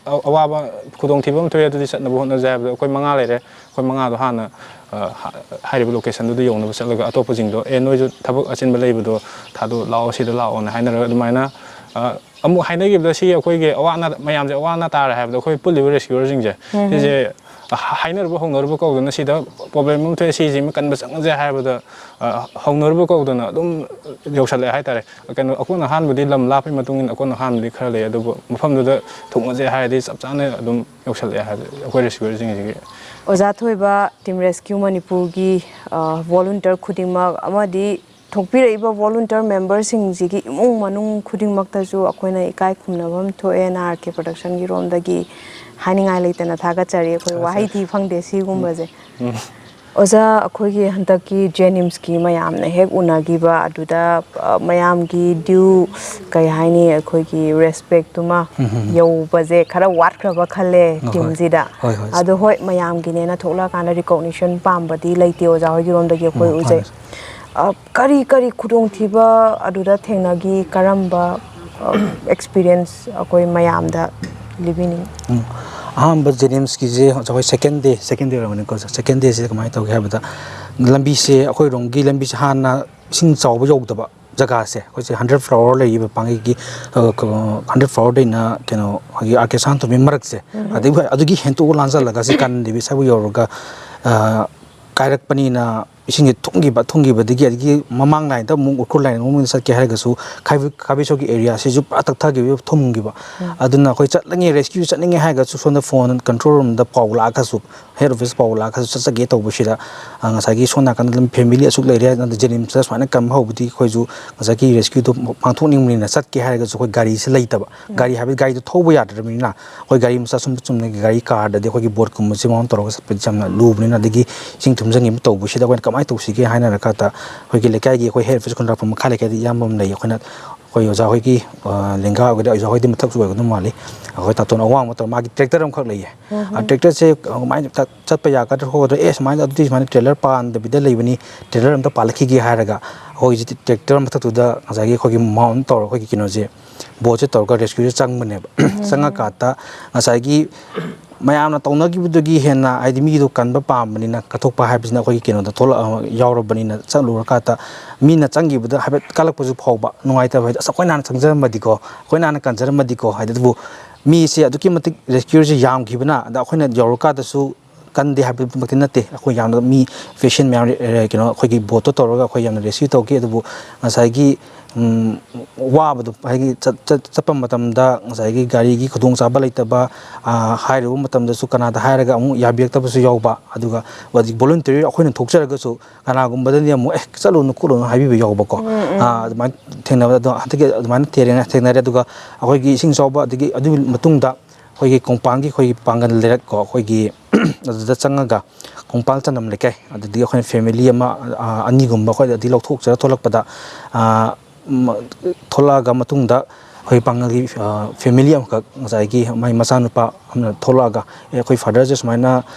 ꯑ-, ꯑꯋꯥꯕ ꯈꯨꯗꯣꯡꯊꯤꯕ ꯑꯃ ꯊꯣꯛꯑꯦ, ꯑꯗꯨꯗꯤ ꯆꯠꯅꯕ ꯍꯣꯠꯅꯖꯦ" ꯍꯥꯏꯕꯗ ꯑꯩꯈꯣꯏ ꯃꯉꯥ ꯂꯩꯔꯦ꯫ ꯑꯩꯈꯣꯏ ꯃꯉꯥꯗꯣ ꯍꯥꯟꯅ, ꯑ, ꯍꯥ-, ꯍꯥꯏꯔꯤꯕ ꯂꯣꯀꯦꯁꯟꯗꯨꯗ ꯌꯧꯅꯕ ꯆꯠꯂꯒ ꯑꯇꯣꯞꯄꯁꯤꯡꯗꯣ, "ꯑꯦ, ꯅꯣꯏꯁꯨ ꯊꯕꯛ ꯑꯆꯤꯟꯕ ꯂꯩꯕꯗꯣ ꯊꯥꯗꯣꯛ ꯂꯥꯛꯑꯣ, ꯁꯤꯗ ꯂꯥꯛꯑꯣꯅ" ꯍꯥꯏꯅꯔꯒ ꯑꯗꯨꯃꯥꯏꯅ, ꯑ, ꯑꯃꯨꯛ ꯍꯥꯏꯅꯈꯤꯕꯗ ꯁꯤ ꯑꯩꯈꯣꯏꯒꯤ ꯑꯋꯥ ꯑꯅꯥ, ꯃꯌꯥꯝꯁꯦ ꯑꯋꯥ ꯑꯅꯥ ꯇꯥꯔꯦ ꯍꯥꯏꯕꯗ ꯑꯩꯈꯣꯏ ꯄꯨꯜꯂꯤꯕ ꯔꯦꯁꯀ꯭ꯌꯨꯌꯔꯁꯤꯡꯁꯦ ꯁꯤꯁꯦ ꯍꯥꯏꯅꯔꯨꯕ ꯍꯧꯅꯔꯨꯕ ꯀꯧꯗꯅ ꯁꯤꯗ ꯄ꯭ꯔꯣꯕ꯭ꯂꯦꯝ ꯑꯃ ꯊꯣꯛꯑꯦ, ꯁꯤꯁꯤ ꯑꯃ ꯀꯟꯕ ꯆꯪꯉꯁꯦ ꯍꯥꯏꯕꯗ, ꯑ, ꯍꯧꯅꯔꯨꯕ ꯀꯧꯗꯅ ꯑꯗꯨꯝ ꯌꯧꯁꯜꯂꯛꯑꯦ ꯍꯥꯏꯇꯥꯔꯦ꯫ ꯀꯩꯅꯣ, ꯑꯀꯣꯟ ꯑꯍꯥꯟꯕꯗꯤ ꯂꯝ ꯂꯥꯞꯄꯒꯤ ꯃꯇꯨꯡ ꯏꯟꯅ ꯑꯀꯣꯟ ꯑꯍꯥꯟꯕꯗꯤ ꯈꯔ ꯂꯩ, ꯑꯗꯨꯕꯨ ꯃꯐꯝꯗꯨꯗ ꯊꯨꯡꯉꯁꯦ ꯍꯥꯏꯔꯗꯤ ꯆꯞ ꯆꯥꯅ ꯑꯗꯨꯝ ꯌꯧꯁꯜꯂꯛꯑꯦ ꯍꯥꯏꯗꯤ ꯑꯩꯈꯣꯏ ꯔꯦꯁꯀ꯭ꯌꯨꯌꯔꯁꯤꯡꯁꯤꯒꯤ꯫ ꯑꯣꯖꯥ ꯊꯣꯏꯕ, Team Rescue ꯃꯅꯤꯄꯨꯔꯒꯤ, ꯑ, ꯚꯣꯂꯨꯟꯇꯤꯌꯔ ꯈꯨꯗꯤꯡꯃꯛ ꯑꯃꯗꯤ ꯊꯣꯛꯄꯤꯔꯛꯏꯕ ꯚꯣꯂꯨꯟꯇꯤꯌꯔ ꯃꯦꯝꯕꯔꯁꯤꯡꯁꯤꯒꯤ ꯏꯃꯨꯡ ꯃꯅꯨꯡ ꯈꯨꯗꯤꯡꯃꯛꯇꯁꯨ ꯑꯩꯈꯣꯏꯅ ꯏꯀꯥꯏ ꯈꯨꯝꯅꯕ ꯑꯃ ꯊꯣꯛꯑꯦ ꯑꯦꯟ ꯑꯥꯔ ꯀꯦ ꯄ꯭ꯔꯗꯛꯁꯟꯒꯤ ꯔꯣꯝꯗꯒꯤ꯫ ꯍꯥꯏꯅꯤꯡꯉꯥꯏ ꯂꯩꯇꯅ ꯊꯥꯒꯠꯆꯔꯤ꯫ ꯑꯩꯈꯣꯏ ꯊꯥꯒꯠꯆꯔꯤ꯫ ꯋꯥꯍꯩ ꯊꯤ ꯐꯪꯗꯦ ꯁꯤꯒꯨꯝꯕꯁꯦ꯫ ꯎꯝ꯫ ꯑꯣꯖꯥ, ꯑꯩꯈꯣꯏꯒꯤ ꯍꯟꯗꯛꯀꯤ ꯖꯦꯅꯤꯝꯁꯀꯤ ꯃꯌꯥꯝꯅ ꯍꯦꯛ ꯎꯅꯈꯤꯕ ꯑꯗꯨꯗ, ꯑ, ꯃꯌꯥꯝꯒꯤ ꯗ꯭ꯌꯨ, ꯀꯩ ꯍꯥꯏꯅꯤ, ꯑꯩꯈꯣꯏꯒꯤ ꯔꯦꯁꯄꯦꯛꯇꯨꯃ ꯌꯧꯕꯁꯦ ꯈꯔ ꯋꯥꯠꯈ꯭ꯔꯕ ꯈꯜꯂꯦ ꯍꯣꯏ, ꯍꯣꯏ꯫ ꯇꯤꯝꯁꯤꯗ꯫ ꯍꯣꯏ, ꯍꯣꯏ꯫ ꯑꯗꯣ ꯍꯣꯏ, ꯃꯌꯥꯝꯒꯤꯅꯦꯅ ꯊꯣꯛꯂꯛꯑꯀꯥꯟꯗ ꯔꯤꯀꯣꯛꯅꯤꯁꯟ ꯄꯥꯝꯕꯗꯤ ꯂꯩꯇꯦ ꯑꯣꯖꯥ ꯍꯣꯏꯒꯤꯔꯣꯝꯗꯒꯤ ꯑꯩꯈꯣꯏ ꯎꯝ, ꯎꯖꯩ꯫ ꯃꯥꯅꯦ꯫ ꯑ, ꯀꯔꯤ ꯀꯔꯤ ꯈꯨꯗꯣꯡꯊꯤꯕ ꯑꯗꯨꯗ ꯊꯦꯡꯅꯈꯤ? ꯀꯔꯝꯕ ꯑꯦꯛꯁꯄꯤꯔꯤꯌꯦꯟꯁ ꯑꯩꯈꯣꯏ ꯃꯌꯥꯝꯗ ꯂꯤꯕꯤꯅꯤꯡꯉꯤ? ꯎꯝ꯫ ꯑꯍꯥꯟꯕ ꯖꯦꯅꯤꯝꯁꯀꯤꯁꯦ ꯑꯩꯈꯣꯏ ꯁꯦꯀꯦꯟ ꯗꯦ, ꯁꯦꯀꯦꯟ ꯗꯦ ꯑꯣꯏꯔꯝꯒꯅꯤꯀꯣ꯫ ꯁꯦꯀꯦꯟ ꯗꯦꯁꯤꯗ ꯀꯃꯥꯏꯅ ꯇꯧꯒꯦ ꯍꯥꯏꯕꯗ, ꯂꯝꯕꯤꯁꯦ, ꯑꯩꯈꯣꯏꯔꯣꯝꯒꯤ ꯂꯝꯕꯤꯁꯦ ꯍꯥꯟꯅ ꯏꯁꯤꯡ ꯆꯥꯎꯕ ꯌꯧꯗꯕ ꯖꯒꯥꯁꯦ, ꯑꯩꯈꯣꯏꯁꯦ ꯍꯟꯗ꯭ꯔꯦꯠ ꯐ꯭ꯂꯥꯋꯔ ꯂꯩꯔꯤꯕ ꯄꯥꯡꯒꯩꯒꯤ, ꯑ, ꯀ-, ꯍꯟꯗ꯭ꯔꯦꯠ ꯐ꯭ꯂꯥꯋꯔꯗꯩꯅ ꯀꯩꯅꯣ, ꯑꯩꯈꯣꯏꯒꯤ ꯑꯥꯔ ꯀꯦ ꯁꯅꯥꯇꯣꯝꯕꯤ ꯃꯔꯛꯁꯦ, ꯑꯗꯒꯤ ꯍꯣꯏ, ꯑꯗꯨꯒꯤ ꯍꯦꯟꯇꯣꯛꯑ ꯂꯥꯟꯖꯜꯂꯒ ꯁꯤ ꯀꯥꯅꯟ ꯗꯦꯕꯤ ꯁ꯭ꯋꯥꯏꯕꯨ ꯌꯧꯔꯒ, ꯑ, ꯀꯥꯏꯔꯛꯄꯅꯤꯅ ꯏꯁꯤꯡꯁꯦ ꯊꯨꯝꯈꯤꯕ, ꯊꯨꯝꯈꯤꯕꯗꯒꯤ, ꯑꯗꯒꯤ ꯃꯃꯥꯡ ꯂꯥꯏꯟꯗ ꯑꯃꯨꯛ ꯎꯈ꯭ꯔꯨꯜ ꯂꯥꯏꯟ ꯑꯃꯨꯛ ꯆꯠꯀꯦ ꯍꯥꯏꯔꯒꯁꯨ ꯈꯥꯕꯩ-, ꯈꯥꯕꯩꯁꯣꯛꯀꯤ ꯑꯦꯔꯤꯌꯥꯁꯤꯁꯨ ꯄꯨꯔꯥ ꯇꯛꯊꯈꯤꯕ, ꯊꯨꯝꯈꯤꯕ꯫ ꯑꯗꯨꯅ ꯑꯩꯈꯣꯏ ꯆꯠꯅꯤꯡꯉꯦ, ꯔꯦꯁꯀ꯭ꯌꯨ ꯆꯠꯅꯤꯡꯉꯦ ꯍꯥꯏꯔꯒꯁꯨ ꯁꯣꯝꯗ ꯐꯣꯟ ꯀꯟꯇ꯭ꯔꯣꯜ ꯔꯨꯝꯗ ꯄꯥꯎ ꯂꯥꯛꯑꯒꯁꯨ, ꯍꯦꯗ ꯑꯣꯐꯤꯁ ꯄꯥꯎ ꯂꯥꯛꯑꯒꯁꯨ ꯆꯠꯆꯒꯦ ꯇꯧꯕꯁꯤꯗ, ꯑ, ꯉꯁꯥꯏꯒꯤ ꯁꯣꯝ ꯅꯥꯀꯟꯗ ꯑꯗꯨꯝ ꯐꯦꯃꯤꯂꯤ ꯑꯁꯨꯛ ꯂꯩꯔꯦ, ꯑꯗꯨꯅ ꯖꯦꯅꯤꯝꯁꯇ ꯁꯨꯃꯥꯏꯅ ꯀꯟꯕ ꯍꯧꯕꯗꯒꯤ ꯑꯩꯈꯣꯏꯁꯨ ꯉꯁꯥꯏꯒꯤ ꯔꯦꯁꯀ꯭ꯌꯨꯗꯣ ꯄꯥꯡꯊꯣꯛꯅꯤꯡꯕꯅꯤꯅ ꯆꯠꯀꯦ ꯍꯥꯏꯔꯒꯁꯨ ꯑꯩꯈꯣꯏ ꯒꯥꯔꯤꯁꯦ ꯂꯩꯇꯕ꯫ ꯒꯥꯔꯤ ꯍꯥꯏꯕꯗꯤ ꯒꯥꯔꯤꯗꯣ ꯊꯧꯕ ꯌꯥꯗ꯭ꯔꯕꯅꯤꯅ ꯑꯩꯈꯣꯏ ꯒꯥꯔꯤ ꯃꯆꯥ ꯁꯨꯝ ꯆꯨꯝꯅꯒꯤ ꯒꯥꯔꯤ ꯀꯥꯔꯗꯗꯤ ꯑꯩꯈꯣꯏꯒꯤ ꯕꯣꯠꯀꯨꯝꯕꯁꯤ ꯃꯥꯎꯟ ꯇꯧꯔꯒ ꯆꯠꯄꯗꯤ ꯌꯥꯝꯅ ꯂꯨꯕꯅꯤꯅ, ꯑꯗꯒꯤ ꯏꯁꯤꯡ ꯊꯨꯝꯖꯤꯟꯈꯤꯕ ꯇꯧꯕꯁꯤꯗ ꯑꯩꯈꯣꯏꯅ ꯀꯃꯥꯏꯅ ꯇꯧꯁꯤꯒꯦ ꯍꯥꯏꯅꯔꯀꯥꯟꯗ ꯑꯩꯈꯣꯏꯒꯤ ꯂꯩꯀꯥꯏꯒꯤ ꯑꯩꯈꯣꯏ ꯍꯦꯗ ꯑꯣꯐꯤꯁ ꯈꯨꯟꯗ꯭ꯔꯥꯛꯄꯝ ꯃꯈꯥ ꯂꯩꯀꯥꯏꯗ ꯏꯌꯥꯝꯕ ꯑꯃ ꯂꯩ, ꯑꯩꯈꯣꯏꯅ ꯑꯩꯈꯣꯏ ꯑꯣꯖꯥ ꯍꯣꯏꯒꯤ, ꯑ, ꯂꯦꯡꯒꯥ ꯑꯣꯏꯒꯗ꯭ꯔꯥ, ꯑꯣꯖꯥ ꯍꯣꯏꯗꯤ ꯃꯊꯛꯁꯨ ꯑꯣꯏꯒꯗꯧ ꯃꯥꯜꯂꯤ, ꯑꯩꯈꯣꯏ ꯇꯥꯇꯣꯟ ꯑꯋꯥꯡꯕ ꯇꯧꯔ ꯃꯥꯒꯤ ꯇ꯭ꯔꯦꯛꯇꯔ ꯑꯃꯈꯛ ꯂꯩꯌꯦ꯫ ꯑ, ꯇ꯭ꯔꯦꯛꯇꯔꯁꯦ ꯀꯃꯥꯏꯅ ꯆꯠ-, ꯆꯠꯄ ꯌꯥꯒꯗ꯭ꯔꯥ ꯈꯣꯠꯀꯗ꯭ꯔꯥ, ꯑꯦ, ꯁꯨꯃꯥꯏꯅ ꯑꯗꯨꯗꯤ ꯁꯨꯃꯥꯏꯅ ꯇ꯭ꯔꯦꯂꯔ ꯄꯥꯟꯗꯕꯤꯗ ꯂꯩꯕꯅꯤ, ꯇ꯭ꯔꯦꯂꯔ ꯑꯝꯇ ꯄꯥꯜꯂꯛꯈꯤꯒꯦ ꯍꯥꯏꯔꯒ ꯑꯩꯈꯣꯏ ꯍꯧꯖꯤꯛ ꯇ꯭ꯔꯦꯛꯇꯔ ꯃꯊꯛꯇꯨꯗ ꯉꯁꯥꯏꯒꯤ ꯑꯩꯈꯣꯏꯒꯤ ꯃꯥꯎꯟ ꯇꯧꯔꯒ ꯑꯩꯈꯣꯏꯒꯤ ꯀꯩꯅꯣꯁꯦ, ꯕꯣꯠꯁꯦ ꯇꯧꯔꯒ ꯔꯦꯁꯀ꯭ꯌꯨꯁꯦ ꯆꯪꯕꯅꯦꯕ꯫ ꯆꯪꯉꯀꯥꯟꯗ ꯉꯁꯥꯏꯒꯤ ꯃꯌꯥꯝꯅ ꯇꯧꯅꯈꯤꯕꯗꯨꯒꯤ ꯍꯦꯟꯅ, ꯍꯥꯏꯗꯤ, ꯃꯤꯗꯣ ꯀꯟꯕ ꯄꯥꯝꯕꯅꯤꯅ, ꯀꯠꯊꯣꯛꯄ ꯍꯥꯏꯕꯁꯤꯅ ꯑꯩꯈꯣꯏꯒꯤ ꯀꯩꯅꯣꯗ ꯊꯣꯛꯂꯛ-, ꯌꯥꯎꯔꯕꯅꯤꯅ, ꯆꯠꯂꯨꯔꯀꯥꯟꯗ ꯃꯤꯅ ꯆꯪꯈꯤꯕꯗ ꯍꯥꯏꯐꯦꯠ ꯀꯜꯂꯛꯄꯁꯨ ꯐꯥꯎꯕ ꯅꯨꯡꯉꯥꯏꯇꯕ, ꯍꯥꯏꯗꯤ, "ꯑꯁ, ꯑꯩꯈꯣꯏꯅ ꯍꯥꯟꯅ ꯆꯪꯖꯔꯝꯃꯗꯤꯀꯣ, ꯑꯩꯈꯣꯏꯅ ꯍꯥꯟꯅ ꯀꯟꯖꯔꯝꯃꯗꯤꯀꯣ", ꯍꯥꯏꯗꯤ, ꯑꯗꯨꯕꯨ ꯃꯤꯁꯦ ꯑꯗꯨꯛꯀꯤ ꯃꯇꯤꯛ ꯔꯦꯁꯀ꯭ꯌꯨꯁꯦ ꯌꯥꯝꯈꯤꯕꯅ, ꯑꯗ ꯑꯩꯈꯣꯏꯅ ꯌꯧꯔꯀꯥꯟꯗꯁꯨ ꯀꯟꯗꯦ ꯍꯥꯏꯕꯃꯛꯇꯤ ꯅꯠꯇꯦ, ꯑꯩꯈꯣꯏ ꯌꯥꯝꯅ ꯃꯤ ꯄꯦꯁꯦꯟ ꯃꯌꯥꯝ, ꯑꯦ, ꯀꯩꯅꯣ, ꯑꯩꯈꯣꯏꯒꯤ ꯕꯣꯠꯇꯣ ꯇꯧꯔꯒ ꯑꯩꯈꯣꯏ ꯌꯥꯝꯅ ꯔꯦꯁꯀ꯭ꯌꯨ ꯇꯧꯈꯤ꯫ ꯑꯗꯨꯕꯨ ꯉꯁꯥꯏꯒꯤ, ꯎꯝ, ꯋꯥꯕꯗꯣ, ꯍꯥꯏꯗꯤ, ꯆꯠ-, ꯆꯠ-, ꯆꯠꯄ ꯃꯇꯝꯗ ꯉꯁꯥꯏꯒꯤ ꯒꯥꯔꯤꯒꯤ ꯈꯨꯗꯣꯡꯆꯥꯕ ꯂꯩꯇꯕ, ꯑ, ꯍꯥꯏꯔꯨꯕ ꯃꯇꯝꯗꯁꯨ ꯀꯅꯥꯗ ꯍꯥꯏꯔꯒ ꯑꯃꯨꯛ ꯌꯥꯕꯤꯔꯛꯇꯕꯁꯨ ꯌꯥꯎꯕ, ꯑꯗꯨꯒ ꯍꯧꯖꯤꯛ ꯚꯣꯂꯨꯟꯇꯔꯤ ꯑꯩꯈꯣꯏꯅ ꯊꯣꯛꯆꯔꯒꯁꯨ ꯀꯅꯥꯒꯨꯝꯕꯗꯗꯤ ꯑꯃꯨꯛ, "ꯑꯦ, ꯆꯠꯂꯨꯅꯨ ꯈꯣꯠꯂꯨꯅꯨ" ꯍꯥꯏꯕꯤꯕ ꯌꯥꯎꯕꯀꯣ꯫ ꯑ, ꯑꯗꯨꯃꯥꯏꯅ ꯊꯦꯡꯅꯕꯗ, ꯑꯗꯣ ꯍꯟꯗꯛꯀꯤ ꯑꯗꯨꯃꯥꯏꯅ ꯊꯦꯡꯅ-, ꯊꯦꯡꯅꯔꯦ꯫ ꯑꯗꯨꯒ ꯑꯩꯈꯣꯏꯒꯤ ꯏꯁꯤꯡ ꯆꯥꯎꯕ, ꯑꯗꯒꯤ ꯑꯗꯨꯒꯤ ꯃꯇꯨꯡꯗ ꯑꯩꯈꯣꯏꯒꯤ ꯀꯣꯡꯄꯥꯟꯒꯤ ꯑꯩꯈꯣꯏꯒꯤ ꯄꯥꯡꯒꯜ ꯂꯩꯔꯛ ꯀꯣ, ꯑꯩꯈꯣꯏꯒꯤ ꯑꯗꯨꯗ ꯆꯪꯉꯒ ꯈꯣꯡꯄꯥꯜ ꯆꯅꯝ ꯂꯩꯀꯥꯏ, ꯑꯗꯨꯗꯒꯤ ꯑꯩꯈꯣꯏꯅ ꯐꯦꯃꯤꯂꯤ ꯑꯃ, ꯑ, ꯑꯅꯤꯒꯨꯝꯕ ꯑꯩꯈꯣꯏ ꯑꯗꯨꯗꯒꯤ ꯂꯧꯊꯣꯛꯆꯔ ꯊꯣꯛꯂꯛꯄꯗ, ꯑ, ꯃ-, ꯊꯣꯛꯂꯛꯑꯒ ꯃꯇꯨꯡꯗ ꯑꯩꯈꯣꯏ ꯄꯥꯡꯒꯜꯒꯤ, ꯑ, ꯐꯦꯃꯤꯂꯤ ꯑꯃꯈꯛ ꯉꯁꯥꯏꯒꯤ ꯃꯥꯏ ꯃꯆꯥꯅꯨꯄꯥ ꯑꯃꯅ ꯊꯣꯛꯂꯛꯑꯒ, "ꯑꯦ, ꯑꯩꯈꯣꯏ ꯐꯥꯗꯔꯁꯦ ꯁꯨꯃꯥꯏꯅ,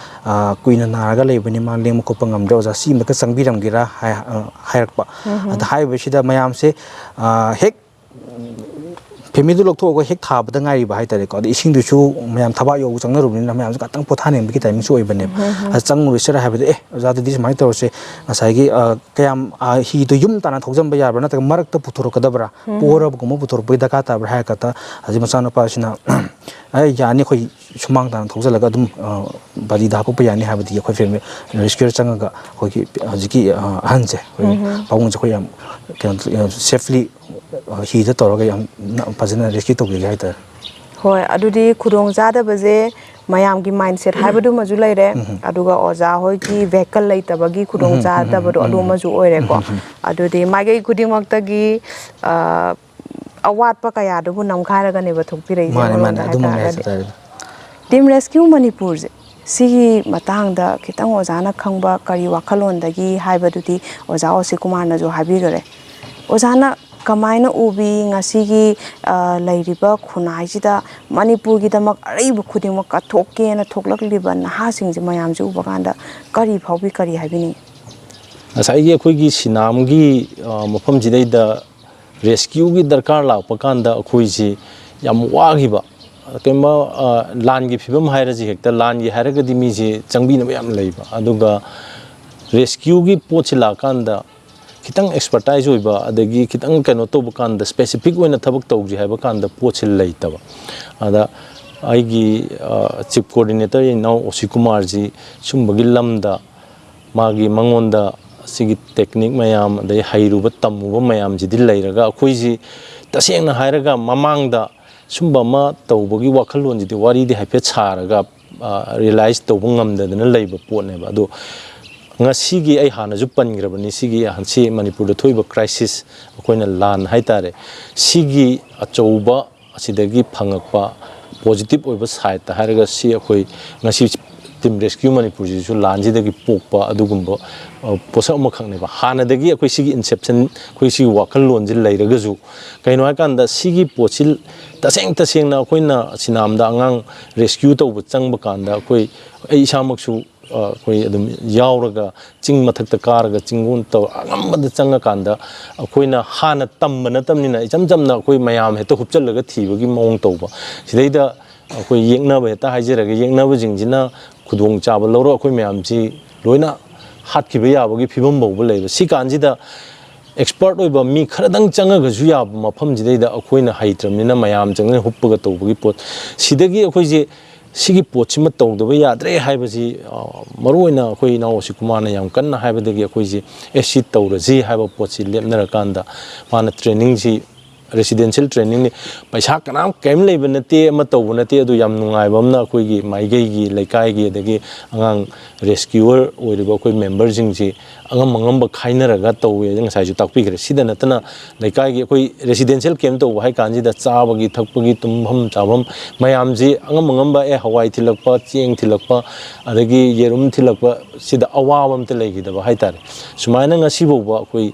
ꯑ, ꯀꯨꯏꯅ ꯅꯥꯔꯒ ꯂꯩꯕꯅꯤ, ꯃꯥ ꯂꯦꯡꯕ ꯈꯣꯠꯄ ꯉꯝꯗ꯭ꯔꯦ, ꯑꯣꯖꯥ ꯁꯤ ꯑꯃꯇ ꯆꯪꯕꯤꯔꯝꯒꯦꯔꯥ?" ꯍꯥꯏ-, ꯑ, ꯍꯥꯏꯔꯛꯄ꯫ ꯑꯗ ꯍꯥꯏꯔꯤꯕꯁꯤꯗ ꯃꯌꯥꯝꯁꯦ, ꯑ, ꯍꯦꯛ ꯐꯦꯃꯤꯂꯤꯗꯨ ꯂꯧꯊꯣꯛꯑꯒ ꯍꯦꯛ ꯊꯥꯕꯗ ꯉꯥꯏꯔꯤꯕ ꯍꯥꯏꯇꯥꯔꯦꯀꯣ꯫ ꯑꯗ ꯏꯁꯤꯡꯗꯨꯁꯨ ꯃꯌꯥꯝ ꯊꯕꯥꯛ ꯌꯧꯕ ꯆꯪꯅꯔꯨꯕꯅꯤꯅ ꯃꯌꯥꯝꯁꯨ ꯉꯥꯛꯇꯪ ꯄꯣꯊꯥꯅꯤꯡꯕꯒꯤ ꯇꯥꯏꯃꯤꯡꯁꯨ ꯑꯣꯏꯕꯅꯦꯕ꯫ ꯑꯗ ꯆꯪꯉꯨꯔꯁꯤꯔ ꯍꯥꯏꯕꯗ, "ꯑꯦ, ꯑꯣꯖꯥ, ꯑꯗꯨꯗꯤ ꯁꯨꯃꯥꯏꯅ ꯇꯧꯔꯁꯦ, ꯉꯁꯥꯏꯒꯤ, ꯑ, ꯀꯌꯥꯝ, ꯑ, ꯍꯤꯗꯣ ꯌꯨꯝ ꯇꯥꯅ ꯊꯧꯖꯟꯕ ꯌꯥꯕ꯭ꯔꯥ, ꯅꯠꯇ꯭ꯔꯒ ꯃꯔꯛꯇ ꯄꯨꯊꯣꯔꯛꯀꯗꯕ꯭ꯔꯥ, ꯄꯣꯔꯕꯒꯨꯝꯕ ꯄꯨꯊꯣꯔꯛꯄꯒꯤ ꯗꯔꯀꯥꯔ ꯇꯥꯕ꯭ꯔꯥ?" ꯍꯥꯏꯔ ꯀꯥꯟꯗ ꯍꯧꯖꯤꯛ ꯃꯆꯥꯅꯨꯄꯥꯁꯤꯅ, "ꯑꯦ, ꯌꯥꯅꯤ, ꯑꯩꯈꯣꯏ ꯁꯨꯃꯥꯡ ꯇꯥꯅ ꯊꯧꯖꯤꯜꯂꯒ ꯑꯗꯨꯝ, ꯑ, ꯕꯥꯂꯤꯗ ꯍꯥꯞꯄꯛꯄ ꯌꯥꯅꯤ" ꯍꯥꯏꯕꯗꯒꯤ ꯑꯩꯈꯣꯏ ꯐꯦꯃꯤꯂꯤ ꯔꯦꯁꯀ꯭ꯌꯨꯔ ꯆꯪꯉꯒ ꯑꯩꯈꯣꯏꯒꯤ ꯍꯧꯖꯤꯛꯀꯤ, ꯑ, ꯑꯍꯟꯁꯦ, ꯑꯩꯈꯣꯏꯒꯤ ꯄꯥꯕꯨꯡꯁꯦ ꯑꯩꯈꯣꯏ ꯌꯥꯝ ꯀꯩꯅꯣ, ꯁꯦꯐꯂꯤ ꯍꯤꯗ ꯇꯧꯔꯒ ꯌꯥꯝ ꯐꯖꯅ ꯔꯦꯁꯀ꯭ꯌꯨ ꯇꯧꯕꯤꯒꯦ ꯍꯥꯏꯇꯥꯔꯦ꯫ ꯍꯣꯏ, ꯑꯗꯨꯗꯤ ꯈꯨꯗꯣꯡ ꯆꯥꯗꯕꯁꯦ ꯃꯌꯥꯝꯒꯤ ꯃꯥꯏꯟꯁꯦꯠ ꯍꯥꯏꯕꯗꯨꯃꯁꯨ ꯂꯩꯔꯦ, ꯑꯗꯨꯒ ꯑꯣꯖꯥ ꯍꯣꯏꯒꯤ ꯚꯦꯍꯤꯀꯜ ꯂꯩꯇꯕꯒꯤ ꯈꯨꯗꯣꯡ ꯆꯥꯗꯕꯗꯣ ꯑꯗꯨꯃꯁꯨ ꯑꯣꯏꯔꯦꯀꯣ꯫ ꯑꯗꯨꯗꯤ ꯃꯥꯏꯀꯩ ꯈꯨꯗꯤꯡꯃꯛꯇꯒꯤ, ꯑ, ꯑꯋꯥꯠꯄ ꯀꯌꯥꯗꯨꯕꯨ ꯅꯝꯈꯥꯏꯔꯒꯅꯦꯕ ꯊꯣꯛꯄꯤꯔꯛꯏꯁꯦ ꯃꯥꯅꯦ, ꯃꯥꯅꯦ, ꯑꯃꯔꯣꯝꯗ ꯑꯗꯨꯃꯛꯅꯦ ꯍꯥꯏꯁꯦ ꯍꯥꯏꯇꯥꯔꯒꯗꯤ꯫ ꯇꯥꯔꯦ꯫ ꯇꯤꯝ ꯔꯦꯁꯀ꯭ꯌꯨ ꯃꯅꯤꯄꯨꯔꯁꯦ, ꯁꯤꯒꯤ ꯃꯇꯥꯡꯗ ꯈꯤꯇꯪ ꯑꯣꯖꯥꯅ ꯈꯪꯕ ꯀꯔꯤ ꯋꯥꯈꯜꯂꯣꯟꯗꯒꯤ ꯍꯥꯏꯕꯗꯨꯗꯤ ꯑꯣꯖꯥ ꯑꯣꯁꯤ ꯀꯨꯃꯥꯔꯅꯁꯨ ꯍꯥꯏꯕꯤꯈꯔꯦ꯫ ꯑꯣꯖꯥꯅ ꯀꯃꯥꯏꯅ ꯎꯕꯤ ꯉꯁꯤꯒꯤ, ꯑ, ꯂꯩꯔꯤꯕ ꯈꯨꯟꯅꯥꯏꯁꯤꯗ ꯃꯅꯤꯄꯨꯔꯒꯤꯗꯃꯛ ꯑꯔꯩꯕ ꯈꯨꯗꯤꯡꯃꯛ ꯀꯠꯊꯣꯛꯀꯦꯅ ꯊꯣꯛꯂꯛꯂꯤꯕ ꯅꯍꯥꯁꯤꯡꯁꯦ ꯃꯌꯥꯝꯁꯦ ꯎꯕ ꯀꯥꯟꯗ ꯀꯔꯤ ꯐꯥꯎꯕꯤ, ꯀꯔꯤ ꯍꯥꯏꯕꯤꯅꯤꯡꯉꯤ? ꯉꯁꯥꯏꯒꯤ ꯑꯩꯈꯣꯏꯒꯤ ꯁꯤꯅꯥꯝꯒꯤ, ꯑ, ꯃꯐꯝꯁꯤꯗꯩꯗ ꯔꯦꯁꯀ꯭ꯌꯨꯒꯤ ꯗꯔꯀꯥꯔ ꯂꯥꯛꯄ ꯀꯥꯟꯗ ꯑꯩꯈꯣꯏꯁꯤ ꯌꯥꯝ ꯋꯥꯈꯤꯕ꯫ ꯀꯩꯒꯨꯝꯕ, ꯑ, ꯂꯥꯟꯒꯤ ꯐꯤꯕꯝ ꯍꯥꯏꯔꯁꯤ, ꯍꯦꯛꯇ ꯂꯥꯟꯒꯤ ꯍꯥꯏꯔꯒꯗꯤ ꯃꯤꯁꯦ ꯆꯪꯕꯤꯅꯕ ꯌꯥꯝ ꯂꯩꯕ, ꯑꯗꯨꯒ ꯔꯦꯁꯀ꯭ꯌꯨꯒꯤ ꯄꯣꯠꯁꯤ ꯂꯥꯛꯀꯥꯟꯗ ꯈꯤꯇꯪ ꯑꯦꯛꯁꯄꯔꯇꯥꯏꯖ ꯑꯣꯏꯕ, ꯑꯗꯒꯤ ꯈꯤꯇꯪ ꯀꯩꯅꯣ ꯇꯧꯕ ꯀꯥꯟꯗ, ꯁ꯭ꯄꯦꯁꯤꯐꯤꯛ ꯑꯣꯏꯅ ꯊꯕꯛ ꯇꯧꯁꯤ ꯍꯥꯏꯕ ꯀꯥꯟꯗ ꯄꯣꯠꯁꯤ ꯂꯩꯇꯕ꯫ ꯑꯗ ꯑꯩꯒꯤ, ꯑ, ꯆꯤꯐ ꯀꯣꯑꯣꯔꯗꯤꯅꯦꯇꯔ ꯏꯅꯥꯎ ꯑꯣꯁꯤ ꯀꯨꯃꯥꯔꯁꯤ ꯁꯨꯝꯕꯒꯤ ꯂꯝꯗ ꯃꯥꯒꯤ, ꯃꯉꯣꯟꯗ ꯁꯤꯒꯤ ꯇꯦꯛꯅꯤꯛ ꯃꯌꯥꯝ, ꯑꯗꯩ ꯍꯩꯔꯨꯕ ꯇꯝꯃꯨꯕ ꯃꯌꯥꯝꯁꯤꯗꯤ ꯂꯩꯔꯒ, ꯑꯩꯈꯣꯏꯁꯤ ꯇꯁꯦꯡꯅ ꯍꯥꯏꯔꯒ ꯃꯃꯥꯡꯗ ꯁꯨꯝꯕ ꯑꯃ ꯇꯧꯕꯒꯤ ꯋꯥꯈꯜꯂꯣꯟꯁꯤꯗꯤ, ꯋꯥꯔꯤꯗꯤ ꯍꯥꯏꯐꯦꯠ ꯁꯥꯔꯒ, ꯑ, ꯔꯤꯌꯦꯂꯥꯏꯁ ꯇꯧꯕ ꯉꯝꯗꯗꯅ ꯂꯩꯕ ꯄꯣꯠꯅꯦꯕ꯫ ꯑꯗꯣ ꯉꯁꯤꯒꯤ, ꯑꯩ ꯍꯥꯟꯅꯁꯨ ꯄꯟꯈ꯭ꯔꯕꯅꯤ, ꯁꯤꯒꯤ, ꯁꯤ ꯃꯅꯤꯄꯨꯔꯗ ꯊꯣꯛꯏꯕ ꯀ꯭ꯔꯥꯏꯁꯤꯁ, ꯑꯩꯈꯣꯏꯅ ꯂꯥꯟ ꯍꯥꯏꯇꯥꯔꯦ, ꯁꯤꯒꯤ ꯑꯆꯧꯕ ꯑꯁꯤꯗꯒꯤ ꯐꯪꯉꯛꯄ ꯄꯣꯖꯤꯇꯤꯞ ꯑꯣꯏꯕ ꯁꯥꯏꯠꯇ ꯍꯥꯏꯔꯒ, ꯁꯤ ꯑꯩꯈꯣꯏ ꯉꯁꯤ Team Rescue ꯃꯅꯤꯄꯨꯔꯁꯤꯁꯨ ꯂꯥꯟꯁꯤꯗꯒꯤ ꯄꯣꯛꯄ ꯑꯗꯨꯒꯨꯝꯕ, ꯑ, ꯄꯣꯠꯁꯛ ꯑꯃꯈꯛꯅꯦꯕ꯫ ꯍꯥꯟꯅꯗꯒꯤ ꯑꯩꯈꯣꯏ ꯁꯤꯒꯤ inception, ꯑꯩꯈꯣꯏ ꯁꯤꯒꯤ ꯋꯥꯈꯜꯂꯣꯟꯁꯤ ꯂꯩꯔꯒꯁꯨ, ꯀꯩꯅꯣ ꯍꯥꯏꯀꯥꯟꯗ ꯁꯤꯒꯤ ꯄꯣꯠꯁꯤ ꯇꯁꯦꯡ ꯇꯁꯦꯡꯅ ꯑꯩꯈꯣꯏꯅ ꯁꯤꯅꯥꯝꯗ ꯑꯉꯥꯡ rescue ꯇꯧꯕ ꯆꯪꯕ ꯀꯥꯟꯗ ꯑꯩꯈꯣꯏ, ꯑꯩ ꯏꯁꯥꯃꯛꯁꯨ, ꯑ, ꯑꯩꯈꯣꯏ ꯑꯗꯨꯝ ꯌꯥꯎꯔꯒ ꯆꯤꯡ ꯃꯊꯛꯇ ꯀꯥꯔꯒ ꯆꯤꯡꯒꯣꯟ ꯇꯧꯔ ꯑꯉꯝꯕꯗ ꯆꯪꯉꯀꯥꯟꯗ ꯑꯩꯈꯣꯏꯅ ꯍꯥꯟꯅ ꯇꯝꯕ ꯅꯠꯇꯕꯅꯤꯅ ꯏꯆꯝ ꯆꯝꯅ ꯑꯩꯈꯣꯏ ꯃꯌꯥꯝ ꯍꯦꯛꯇ ꯍꯨꯞꯆꯜꯂꯒ ꯊꯤꯕꯒꯤ ꯃꯑꯣꯡ ꯇꯧꯕ꯫ ꯁꯤꯗꯩꯗ ꯑꯩꯈꯣꯏ ꯌꯦꯛꯅꯕ ꯍꯦꯛꯇ ꯍꯥꯏꯖꯔꯒꯦ, ꯌꯦꯛꯅꯕꯁꯤꯡꯁꯤꯅ ꯈꯨꯗꯣꯡꯆꯥꯕ ꯂꯧꯔ ꯑꯩꯈꯣꯏ ꯃꯌꯥꯝꯁꯤ ꯂꯣꯏꯅ ꯍꯥꯠꯈꯤꯕ ꯌꯥꯕꯒꯤ ꯐꯤꯕꯝ ꯐꯥꯎꯕ ꯂꯩꯕ꯫ ꯁꯤ ꯀꯥꯟꯁꯤꯗ expert ꯑꯣꯏꯕ ꯃꯤ ꯈꯔꯗꯪ ꯆꯪꯉꯒꯁꯨ ꯌꯥꯕ ꯃꯐꯝꯁꯤꯗꯩꯗ ꯑꯩꯈꯣꯏꯅ ꯍꯩꯇ꯭ꯔꯕꯅꯤꯅ ꯃꯌꯥꯝ ꯆꯪꯉꯒ ꯍꯨꯞꯄꯒ ꯇꯧꯕꯒꯤ ꯄꯣꯠ꯫ ꯁꯤꯗꯒꯤ ꯑꯩꯈꯣꯏꯁꯦ ꯁꯤꯒꯤ ꯄꯣꯠꯁꯤꯃ ꯇꯧꯗꯕ ꯌꯥꯗ꯭ꯔꯦ ꯍꯥꯏꯕꯁꯤ, ꯑ, ꯃꯔꯨꯑꯣꯏꯅ ꯑꯩꯈꯣꯏ ꯏꯅꯥꯎ ꯑꯁꯤꯀꯨꯃꯥꯔꯅ ꯌꯥꯝ ꯀꯟꯅ ꯍꯥꯏꯕꯗꯒꯤ ꯑꯩꯈꯣꯏꯁꯦ ꯑꯦ ꯁꯤ ꯇꯧꯔꯁꯤ ꯍꯥꯏꯕ ꯄꯣꯠꯁꯤ ꯂꯦꯞꯅꯔꯀꯥꯟꯗ ꯃꯥꯅ trainingꯁꯤ residential trainingꯅꯤ꯫ ꯄꯩꯁꯥ ꯀꯅꯥꯝ ꯀꯔꯤꯝ ꯂꯩꯕ ꯅꯠꯇꯦ, ꯑꯃ ꯇꯧꯕ ꯅꯠꯇꯦ꯫ ꯑꯗꯨ ꯌꯥꯝ ꯅꯨꯡꯉꯥꯏꯕ ꯑꯃꯅ ꯑꯩꯈꯣꯏꯒꯤ ꯃꯥꯏꯀꯩꯒꯤ, ꯂꯩꯀꯥꯏꯒꯤ, ꯑꯗꯒꯤ ꯑꯉꯥꯡ rescuer ꯑꯣꯏꯔꯤꯕ ꯑꯩꯈꯣꯏ memberꯁꯤꯡꯁꯤ ꯑꯉꯝ ꯑꯉꯝꯕ ꯈꯥꯏꯅꯔꯒ ꯇꯧꯋꯦ, ꯉꯁꯥꯏꯁꯨ ꯇꯥꯛꯄꯤꯈ꯭ꯔꯦ꯫ ꯁꯤꯗ ꯅꯠꯇꯅ ꯂꯩꯀꯥꯏꯒꯤ ꯑꯩꯈꯣꯏ residential camp ꯇꯧꯕ ꯍꯥꯏ ꯀꯥꯟꯁꯤꯗ ꯆꯥꯕꯒꯤ ꯊꯛꯄꯒꯤ ꯇꯨꯝꯐꯝ ꯆꯥꯐꯝ ꯃꯌꯥꯝꯁꯤ ꯑꯉꯝ ꯑꯉꯝꯕ, ꯑꯦ, ꯍꯋꯥꯏ ꯊꯤꯜꯂꯛꯄ, ꯆꯦꯡ ꯊꯤꯜꯂꯛꯄ, ꯑꯗꯒꯤ ꯌꯦꯔꯨꯝ ꯊꯤꯜꯂꯛꯄ, ꯁꯤꯗ ꯑꯋꯥꯕ ꯑꯝꯇ ꯂꯩꯈꯤꯗꯕ ꯍꯥꯏꯇꯥꯔꯦ꯫ ꯁꯨꯃꯥꯏꯅ ꯉꯁꯤ ꯐꯥꯎꯕ ꯑꯩꯈꯣꯏ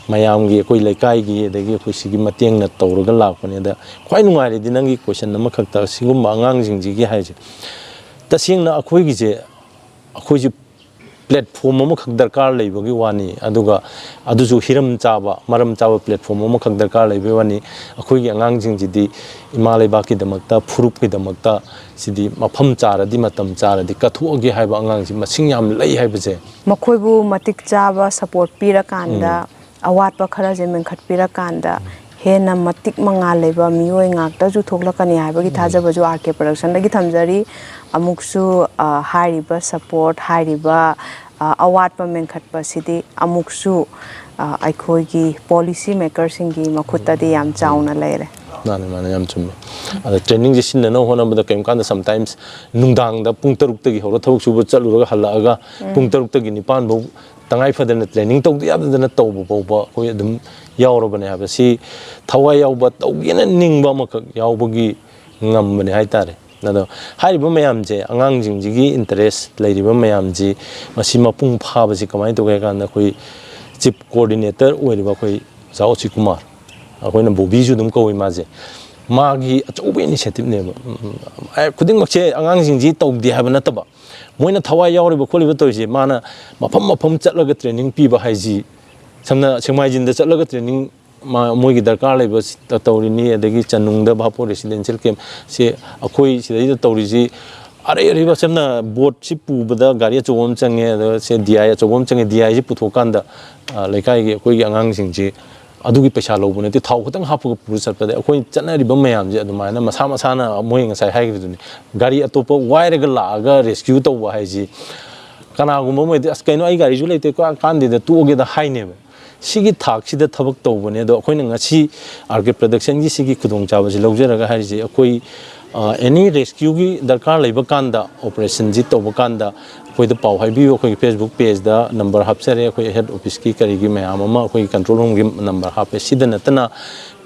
ꯃꯌꯥꯝꯒꯤ, ꯑꯩꯈꯣꯏ ꯂꯩꯀꯥꯏꯒꯤ, ꯑꯗꯒꯤ ꯑꯩꯈꯣꯏ ꯁꯤꯒꯤ ꯃꯇꯦꯡꯅ ꯇꯧꯔꯒ ꯂꯥꯛꯄꯅꯦ꯫ ꯑꯗ ꯈ꯭ꯋꯥꯏ ꯅꯨꯡꯉꯥꯏꯔꯤꯗꯤ ꯅꯪꯒꯤ question ꯑꯃꯈꯛꯇ, ꯁꯤꯒꯨꯝꯕ ꯑꯉꯥꯡꯁꯤꯡꯁꯤꯒꯤ ꯍꯥꯏꯁꯦ, ꯇꯁꯦꯡꯅ ꯑꯩꯈꯣꯏꯒꯤꯁꯦ, ꯑꯩꯈꯣꯏꯁꯦ platform ꯑꯃꯈꯛ ꯗꯔꯀꯥꯔ ꯂꯩꯕꯒꯤ ꯋꯥꯅꯤ꯫ ꯑꯗꯨꯒ ꯑꯗꯨꯁꯨ ꯍꯤꯔꯝ ꯆꯥꯕ, ꯃꯔꯝ ꯆꯥꯕ platform ꯑꯃꯈꯛ ꯗꯔꯀꯥꯔ ꯂꯩꯕꯒꯤ ꯋꯥꯅꯤ꯫ ꯑꯩꯈꯣꯏꯒꯤ ꯑꯉꯥꯡꯁꯤꯡꯁꯤꯗꯤ ꯏꯃꯥ ꯂꯩꯕꯥꯛꯀꯤꯗꯃꯛꯇ, ꯐꯨꯔꯨꯞꯀꯤꯗꯃꯛꯇ ꯁꯤꯗꯤ ꯃꯐꯝ ꯆꯥꯔꯗꯤ, ꯃꯇꯝ ꯆꯥꯔꯗꯤ ꯀꯠꯊꯣꯛꯑꯒꯦ ꯍꯥꯏꯕ ꯑꯉꯥꯡꯁꯤ ꯃꯁꯤꯡ ꯌꯥꯝ ꯂꯩ ꯍꯥꯏꯕꯁꯦ꯫ ꯃꯈꯣꯏꯕꯨ ꯃꯇꯤꯛ ꯆꯥꯕ support ꯄꯤꯔꯀꯥꯟꯗ, ꯎꯝ꯫ ꯑꯋꯥꯠꯄ ꯈꯔꯁꯦ ꯃꯦꯟꯈꯠꯄꯤꯔꯀꯥꯟꯗ, ꯎꯝ꯫ ꯍꯦꯟꯅ ꯃꯇꯤꯛ ꯃꯉꯥꯜ ꯂꯩꯕ ꯃꯤꯑꯣꯏ ꯉꯥꯛꯇꯁꯨ ꯊꯣꯛꯂꯛꯀꯅꯤ ꯍꯥꯏꯕꯒꯤ ꯎꯝ꯫ ꯊꯥꯖꯕꯁꯨ ꯑꯥꯔ ꯀꯦ ꯄ꯭ꯔꯗꯛꯁꯟꯗꯒꯤ ꯊꯝꯖꯔꯤ꯫ ꯑꯃꯨꯛꯁꯨ, ꯑ, ꯍꯥꯏꯔꯤꯕ support, ꯍꯥꯏꯔꯤꯕ, ꯑ, ꯑꯋꯥꯠꯄ ꯃꯦꯟꯈꯠꯄꯁꯤꯗꯤ ꯑꯃꯨꯛꯁꯨ, ꯑ, ꯑꯩꯈꯣꯏꯒꯤ policy makerꯁꯤꯡꯒꯤ ꯃꯈꯨꯠꯇꯗꯤ ꯌꯥꯝ ꯆꯥꯎꯅ ꯂꯩꯔꯦ꯫ ꯃꯥꯅꯦ, ꯃꯥꯅꯦ, ꯌꯥꯝ ꯆꯨꯝꯃꯦ꯫ ꯑꯗ trainingꯁꯦ ꯁꯤꯟꯅꯅꯕ ꯍꯣꯠꯅꯕꯗ ꯀꯔꯤꯒꯨꯝꯕ ꯀꯥꯟꯗ sometimes ꯅꯨꯡꯗꯥꯡꯗ ꯄꯨꯡ ꯇꯔꯨꯛꯇꯒꯤ ꯍꯧꯔ ꯊꯕꯛ ꯁꯨꯕ ꯆꯠꯂꯨꯔꯒ ꯍꯜꯂꯛꯑꯒ ꯎꯝ꯫ ꯄꯨꯡ ꯇꯔꯨꯛꯇꯒꯤ ꯅꯤꯄꯥꯟ ꯐꯥꯎ ꯇꯉꯥꯏ ꯐꯗꯅ training ꯇꯧꯗ ꯌꯥꯗꯗꯅ ꯇꯧꯕ ꯐꯥꯎꯕ ꯑꯩꯈꯣꯏ ꯑꯗꯨꯝ ꯌꯥꯎꯔꯕꯅꯦ ꯍꯥꯏꯕ꯫ ꯁꯤ ꯊꯋꯥꯏ ꯌꯥꯎꯕ, ꯇꯧꯒꯦꯅ ꯅꯤꯡꯕ ꯑꯃꯈꯛ ꯌꯥꯎꯕꯒꯤ ꯉꯝꯕꯅꯦ ꯍꯥꯏꯇꯥꯔꯦ꯫ ꯑꯗꯣ ꯍꯥꯏꯔꯤꯕ ꯃꯌꯥꯝꯁꯦ, ꯑꯉꯥꯡꯁꯤꯡꯁꯤꯒꯤ ꯏꯟꯇꯔꯦꯁ ꯂꯩꯔꯤꯕ ꯃꯌꯥꯝꯁꯤ, ꯃꯁꯤ ꯃꯄꯨꯡ ꯐꯥꯕꯁꯤ ꯀꯃꯥꯏꯅ ꯇꯧꯒꯦ ꯍꯥꯏ ꯀꯥꯟꯗ, ꯑꯩꯈꯣꯏ ꯆꯤꯞ ꯀꯣꯑꯣꯔꯗꯤꯅꯦꯇꯔ ꯑꯣꯏꯔꯤꯕ ꯑꯩꯈꯣꯏ ꯑꯣꯖꯥ ꯑꯣꯆꯤ ꯀꯨꯃꯥꯔ, ꯑꯩꯈꯣꯏꯅ ꯕꯣꯕꯤꯁꯨ ꯑꯗꯨꯝ ꯀꯧꯏ ꯃꯥꯁꯦ, ꯃꯥꯒꯤ ꯑꯆꯧꯕ ꯏꯅꯤꯁꯤꯌꯦꯇꯤꯞꯅꯦꯕ꯫ ꯎꯝ, ꯎꯝ, ꯑꯦ, ꯈꯨꯗꯤꯡꯃꯛꯁꯦ ꯑꯉꯥꯡꯁꯤꯡꯁꯤ ꯇꯧꯗꯦ ꯍꯥꯏꯕ ꯅꯠꯇꯕ, ꯃꯣꯏꯅ ꯊꯋꯥꯏ ꯌꯥꯎꯔꯤꯕ ꯈꯣꯠꯂꯤꯕ ꯇꯧꯔꯤꯁꯦ, ꯃꯥꯅ ꯃꯐꯝ ꯃꯐꯝ ꯆꯠꯂꯒ ꯇ꯭ꯔꯦꯅꯤꯡ ꯄꯤꯕ ꯍꯥꯏꯁꯤ, ꯁꯝꯅ ꯁꯦꯛꯃꯥꯏꯖꯤꯟꯗ ꯆꯠꯂꯒ ꯇ꯭ꯔꯦꯅꯤꯡ ꯃꯥ-, ꯃꯣꯏꯒꯤ ꯗꯔꯀꯥꯔ ꯂꯩꯕ ꯁꯤ ꯇ-, ꯇꯧꯔꯤꯅꯤ, ꯑꯗꯒꯤ ꯆꯅꯨꯡꯗ ꯚꯥꯄꯣ ꯔꯦꯁꯤꯗꯦꯟꯁꯤꯌꯦꯜ ꯀꯦꯝꯞꯁꯦ ꯑꯩꯈꯣꯏ ꯁꯤꯗꯩꯗ ꯇꯧꯔꯤꯁꯤ, ꯑꯔꯩ ꯑꯔꯩꯕ, ꯁꯝꯅ ꯕꯣꯠꯁꯤ ꯄꯨꯕꯗ ꯒꯥꯔꯤ ꯑꯆꯧꯕ ꯑꯃ ꯆꯪꯉꯦ, ꯑꯗ ꯁꯦ ꯗꯤ ꯑꯥꯏ ꯑꯆꯧꯕ ꯑꯃ ꯆꯪꯉꯦ, ꯗꯤ ꯑꯥꯏꯁꯤ ꯄꯨꯊꯣꯛꯀꯥꯟꯗ, ꯑ, ꯂꯩꯀꯥꯏꯒꯤ ꯑꯩꯈꯣꯏꯒꯤ ꯑꯉꯥꯡꯁꯤꯡꯁꯤ ꯑꯗꯨꯒꯤ ꯄꯩꯁꯥ ꯂꯧꯕ ꯅꯠꯇꯦ, ꯊꯥꯎ ꯈꯛꯇꯪ ꯍꯥꯞꯄꯒ ꯄꯨꯔ ꯆꯠꯄꯗ ꯑꯩꯈꯣꯏ ꯆꯠꯅꯔꯤꯕ ꯃꯌꯥꯝꯁꯦ ꯑꯗꯨꯃꯥꯏꯅ ꯃꯁꯥ ꯃꯁꯥꯅ, ꯃꯣꯏ ꯉꯁꯥꯏ ꯍꯥꯏꯈ꯭ꯔꯤꯗꯨꯅꯤ, ꯒꯥꯔꯤ ꯑꯇꯣꯞꯄ ꯋꯥꯏꯔꯒ ꯂꯥꯛꯑꯒ ꯔꯦꯁꯀ꯭ꯌꯨ ꯇꯧꯕ ꯍꯥꯏꯁꯤ, ꯀꯅꯥꯒꯨꯝꯕ ꯑꯃ ꯑꯣꯏꯔꯗꯤ, "ꯑꯁ, ꯀꯩꯅꯣ, ꯑꯩ ꯒꯥꯔꯤꯁꯨ ꯂꯩꯇꯦ, ꯀꯥ-, ꯀꯥꯟꯗꯦꯗ, ꯇꯣꯛꯑꯒꯦꯗ" ꯍꯥꯏꯅꯦꯕ꯫ ꯁꯤꯒꯤ ꯊꯥꯛꯁꯤꯗ ꯊꯕꯛ ꯇꯧꯕꯅꯦ꯫ ꯑꯗꯣ ꯑꯩꯈꯣꯏꯅ ꯉꯁꯤ ꯑꯥꯔ ꯀꯦ ꯄ꯭ꯔꯗꯛꯁꯟꯒꯤ ꯁꯤꯒꯤ ꯈꯨꯗꯣꯡꯆꯥꯕꯁꯤ ꯂꯧꯖꯔꯒ ꯍꯥꯏꯔꯤꯁꯦ, ꯑꯩꯈꯣꯏ, ꯑ, ꯑꯦꯅꯤ ꯔꯦꯁꯀ꯭ꯌꯨꯒꯤ ꯗꯔꯀꯥꯔ ꯂꯩꯕ ꯀꯥꯟꯗ, ꯑꯣꯄꯔꯦꯁꯟꯁꯤ ꯇꯧꯕ ꯀꯥꯟꯗ ꯑꯩꯈꯣꯏꯗ ꯄꯥꯎ ꯍꯥꯏꯕꯤꯌꯨ꯫ ꯑꯩꯈꯣꯏꯒꯤ ꯐꯦꯁꯕꯨꯛ ꯄꯦꯖꯇ ꯅꯝꯕꯔ ꯍꯥꯞꯆꯔꯦ, ꯑꯩꯈꯣꯏ ꯍꯦꯗ ꯑꯣꯐꯤꯁꯀꯤ ꯀꯔꯤꯒꯤ ꯃꯌꯥꯝ ꯑꯃ ꯑꯩꯈꯣꯏꯒꯤ ꯀꯟꯇ꯭ꯔꯣꯜ ꯔꯨꯝꯒꯤ ꯅꯝꯕꯔ ꯍꯥꯞꯄꯦ꯫ ꯁꯤꯗ ꯅꯠꯇꯅ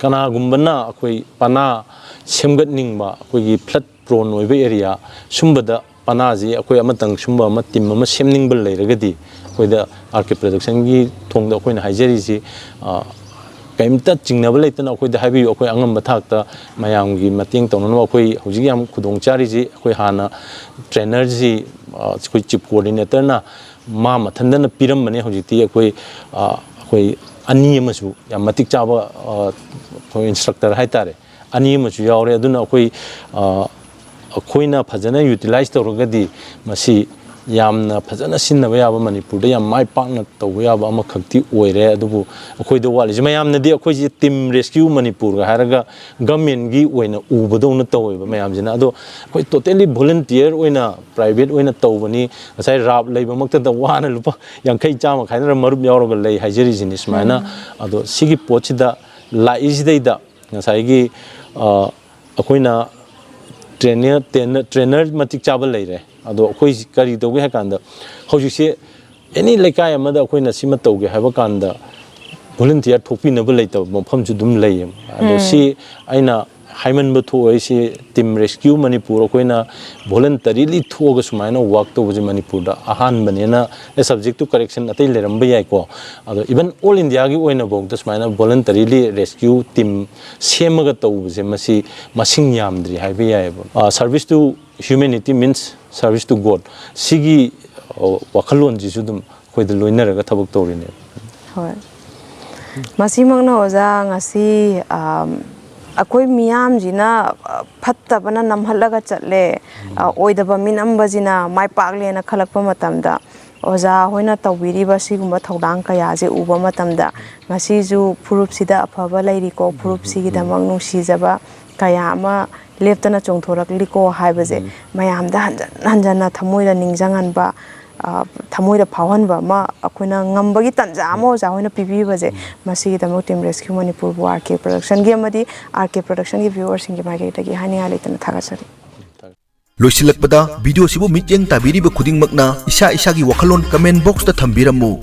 ꯀꯅꯥꯒꯨꯝꯕꯅ ꯑꯩꯈꯣꯏ ꯄꯅꯥ ꯁꯦꯝꯒꯠꯅꯤꯡꯕ, ꯑꯩꯈꯣꯏꯒꯤ ꯐ꯭ꯂꯠ ꯄ꯭ꯔꯣꯟ ꯑꯣꯏꯕ ꯑꯦꯔꯤꯌꯥ ꯁꯨꯝꯕꯗ ꯄꯅꯥꯁꯤ ꯑꯩꯈꯣꯏ ꯑꯃꯇꯪ ꯁꯨꯝꯕ ꯑꯃ, ꯇꯤꯝ ꯑꯃ ꯁꯦꯝꯅꯤꯡꯕ ꯂꯩꯔꯒꯗꯤ, ꯑꯩꯈꯣꯏꯗ ꯑꯥꯔ ꯀꯦ ꯄ꯭ꯔꯗꯛꯁꯟꯒꯤ ꯊꯣꯡꯗ ꯑꯩꯈꯣꯏꯅ ꯍꯥꯏꯖꯔꯤꯁꯤ, ꯑ, ꯀꯔꯤꯝꯇ ꯆꯤꯡꯅꯕ ꯂꯩꯇꯅ ꯑꯩꯈꯣꯏꯗ ꯍꯥꯏꯕꯤꯌꯨ꯫ ꯑꯩꯈꯣꯏ ꯑꯉꯝꯕ ꯊꯥꯛꯇ ꯃꯌꯥꯝꯒꯤ ꯃꯇꯦꯡ ꯇꯧꯅꯅꯕ꯫ ꯑꯩꯈꯣꯏ ꯍꯧꯖꯤꯛ ꯌꯥꯝ ꯈꯨꯗꯣꯡ ꯆꯥꯔꯤꯁꯤ, ꯑꯩꯈꯣꯏ ꯍꯥꯟꯅ ꯇ꯭ꯔꯦꯅꯔꯁꯤ, ꯑ, ꯑꯩꯈꯣꯏ ꯆꯤꯞ ꯀꯣꯑꯣꯔꯗꯤꯅꯦꯇꯔꯅ ꯃꯥ ꯃꯊꯟꯗꯅ ꯄꯤꯔꯝꯕꯅꯦ꯫ ꯍꯧꯖꯤꯛꯇꯤ ꯑꯩꯈꯣꯏ, ꯑ, ꯑꯩꯈꯣꯏ ꯑꯅꯤ ꯑꯃꯁꯨ ꯌꯥꯝ ꯃꯇꯤꯛ ꯆꯥꯕ, ꯑ, ꯑꯩꯈꯣꯏ ꯏꯟꯁꯇ꯭ꯔꯛꯇꯔ ꯍꯥꯏꯇꯥꯔꯦ, ꯑꯅꯤ ꯑꯃꯁꯨ ꯌꯥꯎꯔꯦ꯫ ꯑꯗꯨꯅ ꯑꯩꯈꯣꯏ, ꯑ, ꯑꯩꯈꯣꯏꯅ ꯐꯖꯅ ꯌꯨꯇꯤꯂꯥꯏꯁ ꯇꯧꯔꯒꯗꯤ ꯃꯁꯤ ꯌꯥꯝꯅ ꯐꯖꯅ ꯁꯤꯖꯤꯟꯅꯕ ꯌꯥꯕ, ꯃꯅꯤꯄꯨꯔꯗ ꯌꯥꯝ ꯃꯥꯏ ꯄꯥꯛꯅ ꯇꯧꯕ ꯌꯥꯕ ꯑꯃꯈꯛꯇꯤ ꯑꯣꯏꯔꯦ꯫ ꯑꯗꯨꯕꯨ ꯑꯩꯈꯣꯏꯗ ꯋꯥꯠꯂꯤꯁꯦ, ꯃꯌꯥꯝꯅꯗꯤ ꯑꯩꯈꯣꯏꯁꯦ ꯇꯤꯝ ꯔꯦꯁꯀ꯭ꯌꯨ ꯃꯅꯤꯄꯨꯔꯒ ꯍꯥꯏꯔꯒ ꯒꯃꯦꯟꯒꯤ ꯑꯣꯏꯅ ꯎꯕꯗꯧꯅ ꯇꯧꯋꯦꯕ ꯃꯌꯥꯝꯁꯤꯅ꯫ ꯑꯗꯣ ꯑꯩꯈꯣꯏ ꯇꯣꯇꯦꯜꯂꯤ ꯚꯣꯂꯨꯟꯇꯤꯌꯔ ꯑꯣꯏꯅ, ꯄ꯭ꯔꯥꯏꯚꯦꯠ ꯑꯣꯏꯅ ꯇꯧꯕꯅꯤ꯫ ꯉꯁꯥꯏ ꯔꯥꯞ ꯂꯩꯕꯃꯛꯇꯗ ꯋꯥꯅ ꯂꯨꯄꯥ ꯌꯥꯡꯈꯩ, ꯆꯥꯝꯃ ꯈꯥꯏꯅꯔ ꯃꯔꯨꯞ ꯌꯥꯎꯔꯒ ꯂꯩ ꯍꯥꯏꯖꯔꯤꯁꯤꯅꯤ ꯁꯨꯃꯥꯏꯅ꯫ ꯑꯗꯣ ꯁꯤꯒꯤ ꯄꯣꯠꯁꯤꯗ ꯂꯥꯛꯏꯁꯤꯗꯩꯗ ꯉꯁꯥꯏꯒꯤ, ꯑ, ꯑꯩꯈꯣꯏꯅ ꯇ꯭ꯔꯦꯅꯔ, ꯇ꯭ꯔꯦꯅꯔ, ꯇ꯭ꯔꯦꯅꯔ ꯃꯇꯤꯛ ꯆꯥꯕ ꯂꯩꯔꯦ꯫ ꯑꯗꯣ ꯑꯩꯈꯣꯏ ꯀꯔꯤ ꯇꯧꯒꯦ ꯍꯥꯏ ꯀꯥꯟꯗ, ꯍꯧꯖꯤꯛꯁꯦ ꯑꯦꯅꯤ ꯂꯩꯀꯥꯏ ꯑꯃꯗ ꯑꯩꯈꯣꯏꯅ ꯁꯤꯃ ꯇꯧꯒꯦ ꯍꯥꯏꯕ ꯀꯥꯟꯗ ꯚꯣꯂꯨꯟꯇꯤꯌꯔ ꯊꯣꯛꯄꯤꯅꯕ ꯂꯩꯇꯕ ꯃꯐꯝꯁꯨ ꯑꯗꯨꯝ ꯂꯩꯌꯦ꯫ ꯑꯗꯣ ꯁꯤ ꯑꯩꯅ ꯍꯥꯏꯃꯟꯕ ꯊꯣꯛꯑꯣꯏ꯫ ꯁꯤ Team Rescue Manipur ꯑꯩꯈꯣꯏꯅ voluntarily ꯊꯣꯛꯑꯒ ꯁꯨꯃꯥꯏꯅ work ꯇꯧꯕꯁꯦ ꯃꯅꯤꯄꯨꯔꯗ ꯑꯍꯥꯟꯕꯅꯦꯅ, ꯑꯦ, subject to correction ꯑꯇꯩ ꯂꯩꯔꯝꯕ ꯌꯥꯏꯀꯣ, ꯑꯗꯣ even all Indiaꯒꯤ ꯑꯣꯏꯅꯐꯥꯎꯗ ꯁꯨꯃꯥꯏꯅ voluntarily rescue team ꯁꯦꯝꯃꯒ ꯇꯧꯕꯁꯦ, ꯃꯁꯤ ꯃꯁꯤꯡ ꯌꯥꯝꯗ꯭ꯔꯤ ꯍꯥꯏꯕ ꯌꯥꯏꯑꯕ꯫ Service to humanity means service to God, ꯁꯤꯒꯤ, ꯑ, ꯋꯥꯈꯜꯂꯣꯟꯁꯤꯁꯨ ꯑꯗꯨꯝ ꯑꯩꯈꯣꯏꯗ ꯂꯣꯏꯅꯔꯒ ꯊꯕꯛ ꯇꯧꯔꯤꯅꯦꯕ꯫ ꯍꯣꯏ꯫ ꯃꯁꯤꯃꯛꯅ ꯑꯣꯖꯥ ꯉꯁꯤ, ꯑꯝ, ꯑꯩꯈꯣꯏ ꯃꯤꯌꯥꯝꯁꯤꯅ, ꯑ, ꯐꯠꯇꯕꯅ ꯅꯝꯍꯠꯂꯒ ꯆꯠꯂꯦ, ꯑ, ꯑꯣꯏꯗꯕ ꯃꯤꯅꯝꯕꯁꯤꯅ ꯃꯥꯏ ꯄꯥꯛꯂꯦꯅ ꯈꯜꯂꯛꯄ ꯃꯇꯝꯗ, ꯑꯣꯖꯥ ꯍꯣꯏꯅ ꯇꯧꯕꯤꯔꯤꯕ ꯁꯤꯒꯨꯝꯕ ꯊꯧꯗꯥꯡ ꯀꯌꯥꯁꯦ ꯎꯕ ꯃꯇꯝꯗ, ꯉꯁꯤꯁꯨ ꯐꯨꯔꯨꯞꯁꯤꯗ ꯑꯐꯕ ꯂꯩꯔꯤꯀꯣ, ꯐꯨꯔꯨꯞꯁꯤꯒꯤꯗꯃꯛ ꯅꯨꯡꯁꯤꯖꯕ ꯀꯌꯥ ꯑꯃ ꯂꯦꯞꯇꯅ ꯆꯣꯡꯊꯣꯔꯛꯂꯤꯀꯣ ꯍꯥꯏꯕꯁꯦ ꯃꯌꯥꯝꯗ ꯍꯟꯖꯟ ꯍꯟꯖꯟꯅ ꯊꯃꯣꯏꯗ ꯅꯤꯡꯁꯤꯡꯍꯟꯕ, ꯑ, ꯊꯃꯣꯏꯗ ꯐꯥꯎꯍꯟꯕ ꯑꯃ ꯑꯩꯈꯣꯏꯅ ꯉꯝꯕꯒꯤ ꯇꯥꯟꯖꯥ ꯑꯃ ꯑꯣꯖꯥ ꯍꯣꯏꯅ ꯄꯤꯕꯤꯕꯁꯦ, ꯃꯁꯤꯒꯤꯗꯃꯛ Team Rescue Manipurꯕꯨ R K Productionꯒꯤ ꯑꯃꯗꯤ R K Productionꯒꯤ viewerꯁꯤꯡꯒꯤ ꯃꯥꯏꯀꯩꯗꯒꯤ ꯍꯥꯏꯅꯤꯡꯉꯥꯏ ꯂꯩꯇꯅ ꯊꯥꯒꯠꯆꯔꯤ꯫ ꯂꯣꯏꯁꯤꯜꯂꯛꯄꯗ, ꯚꯤꯗꯤꯑꯣꯁꯤꯕꯨ ꯃꯤꯠꯌꯦꯡ ꯇꯥꯕꯤꯔꯤꯕ ꯈꯨꯗꯤꯡꯃꯛꯅ ꯏꯁꯥ ꯏꯁꯥꯒꯤ ꯋꯥꯈꯜꯂꯣꯟ comment boxꯇ ꯊꯝꯕꯤꯔꯝꯃꯨ꯫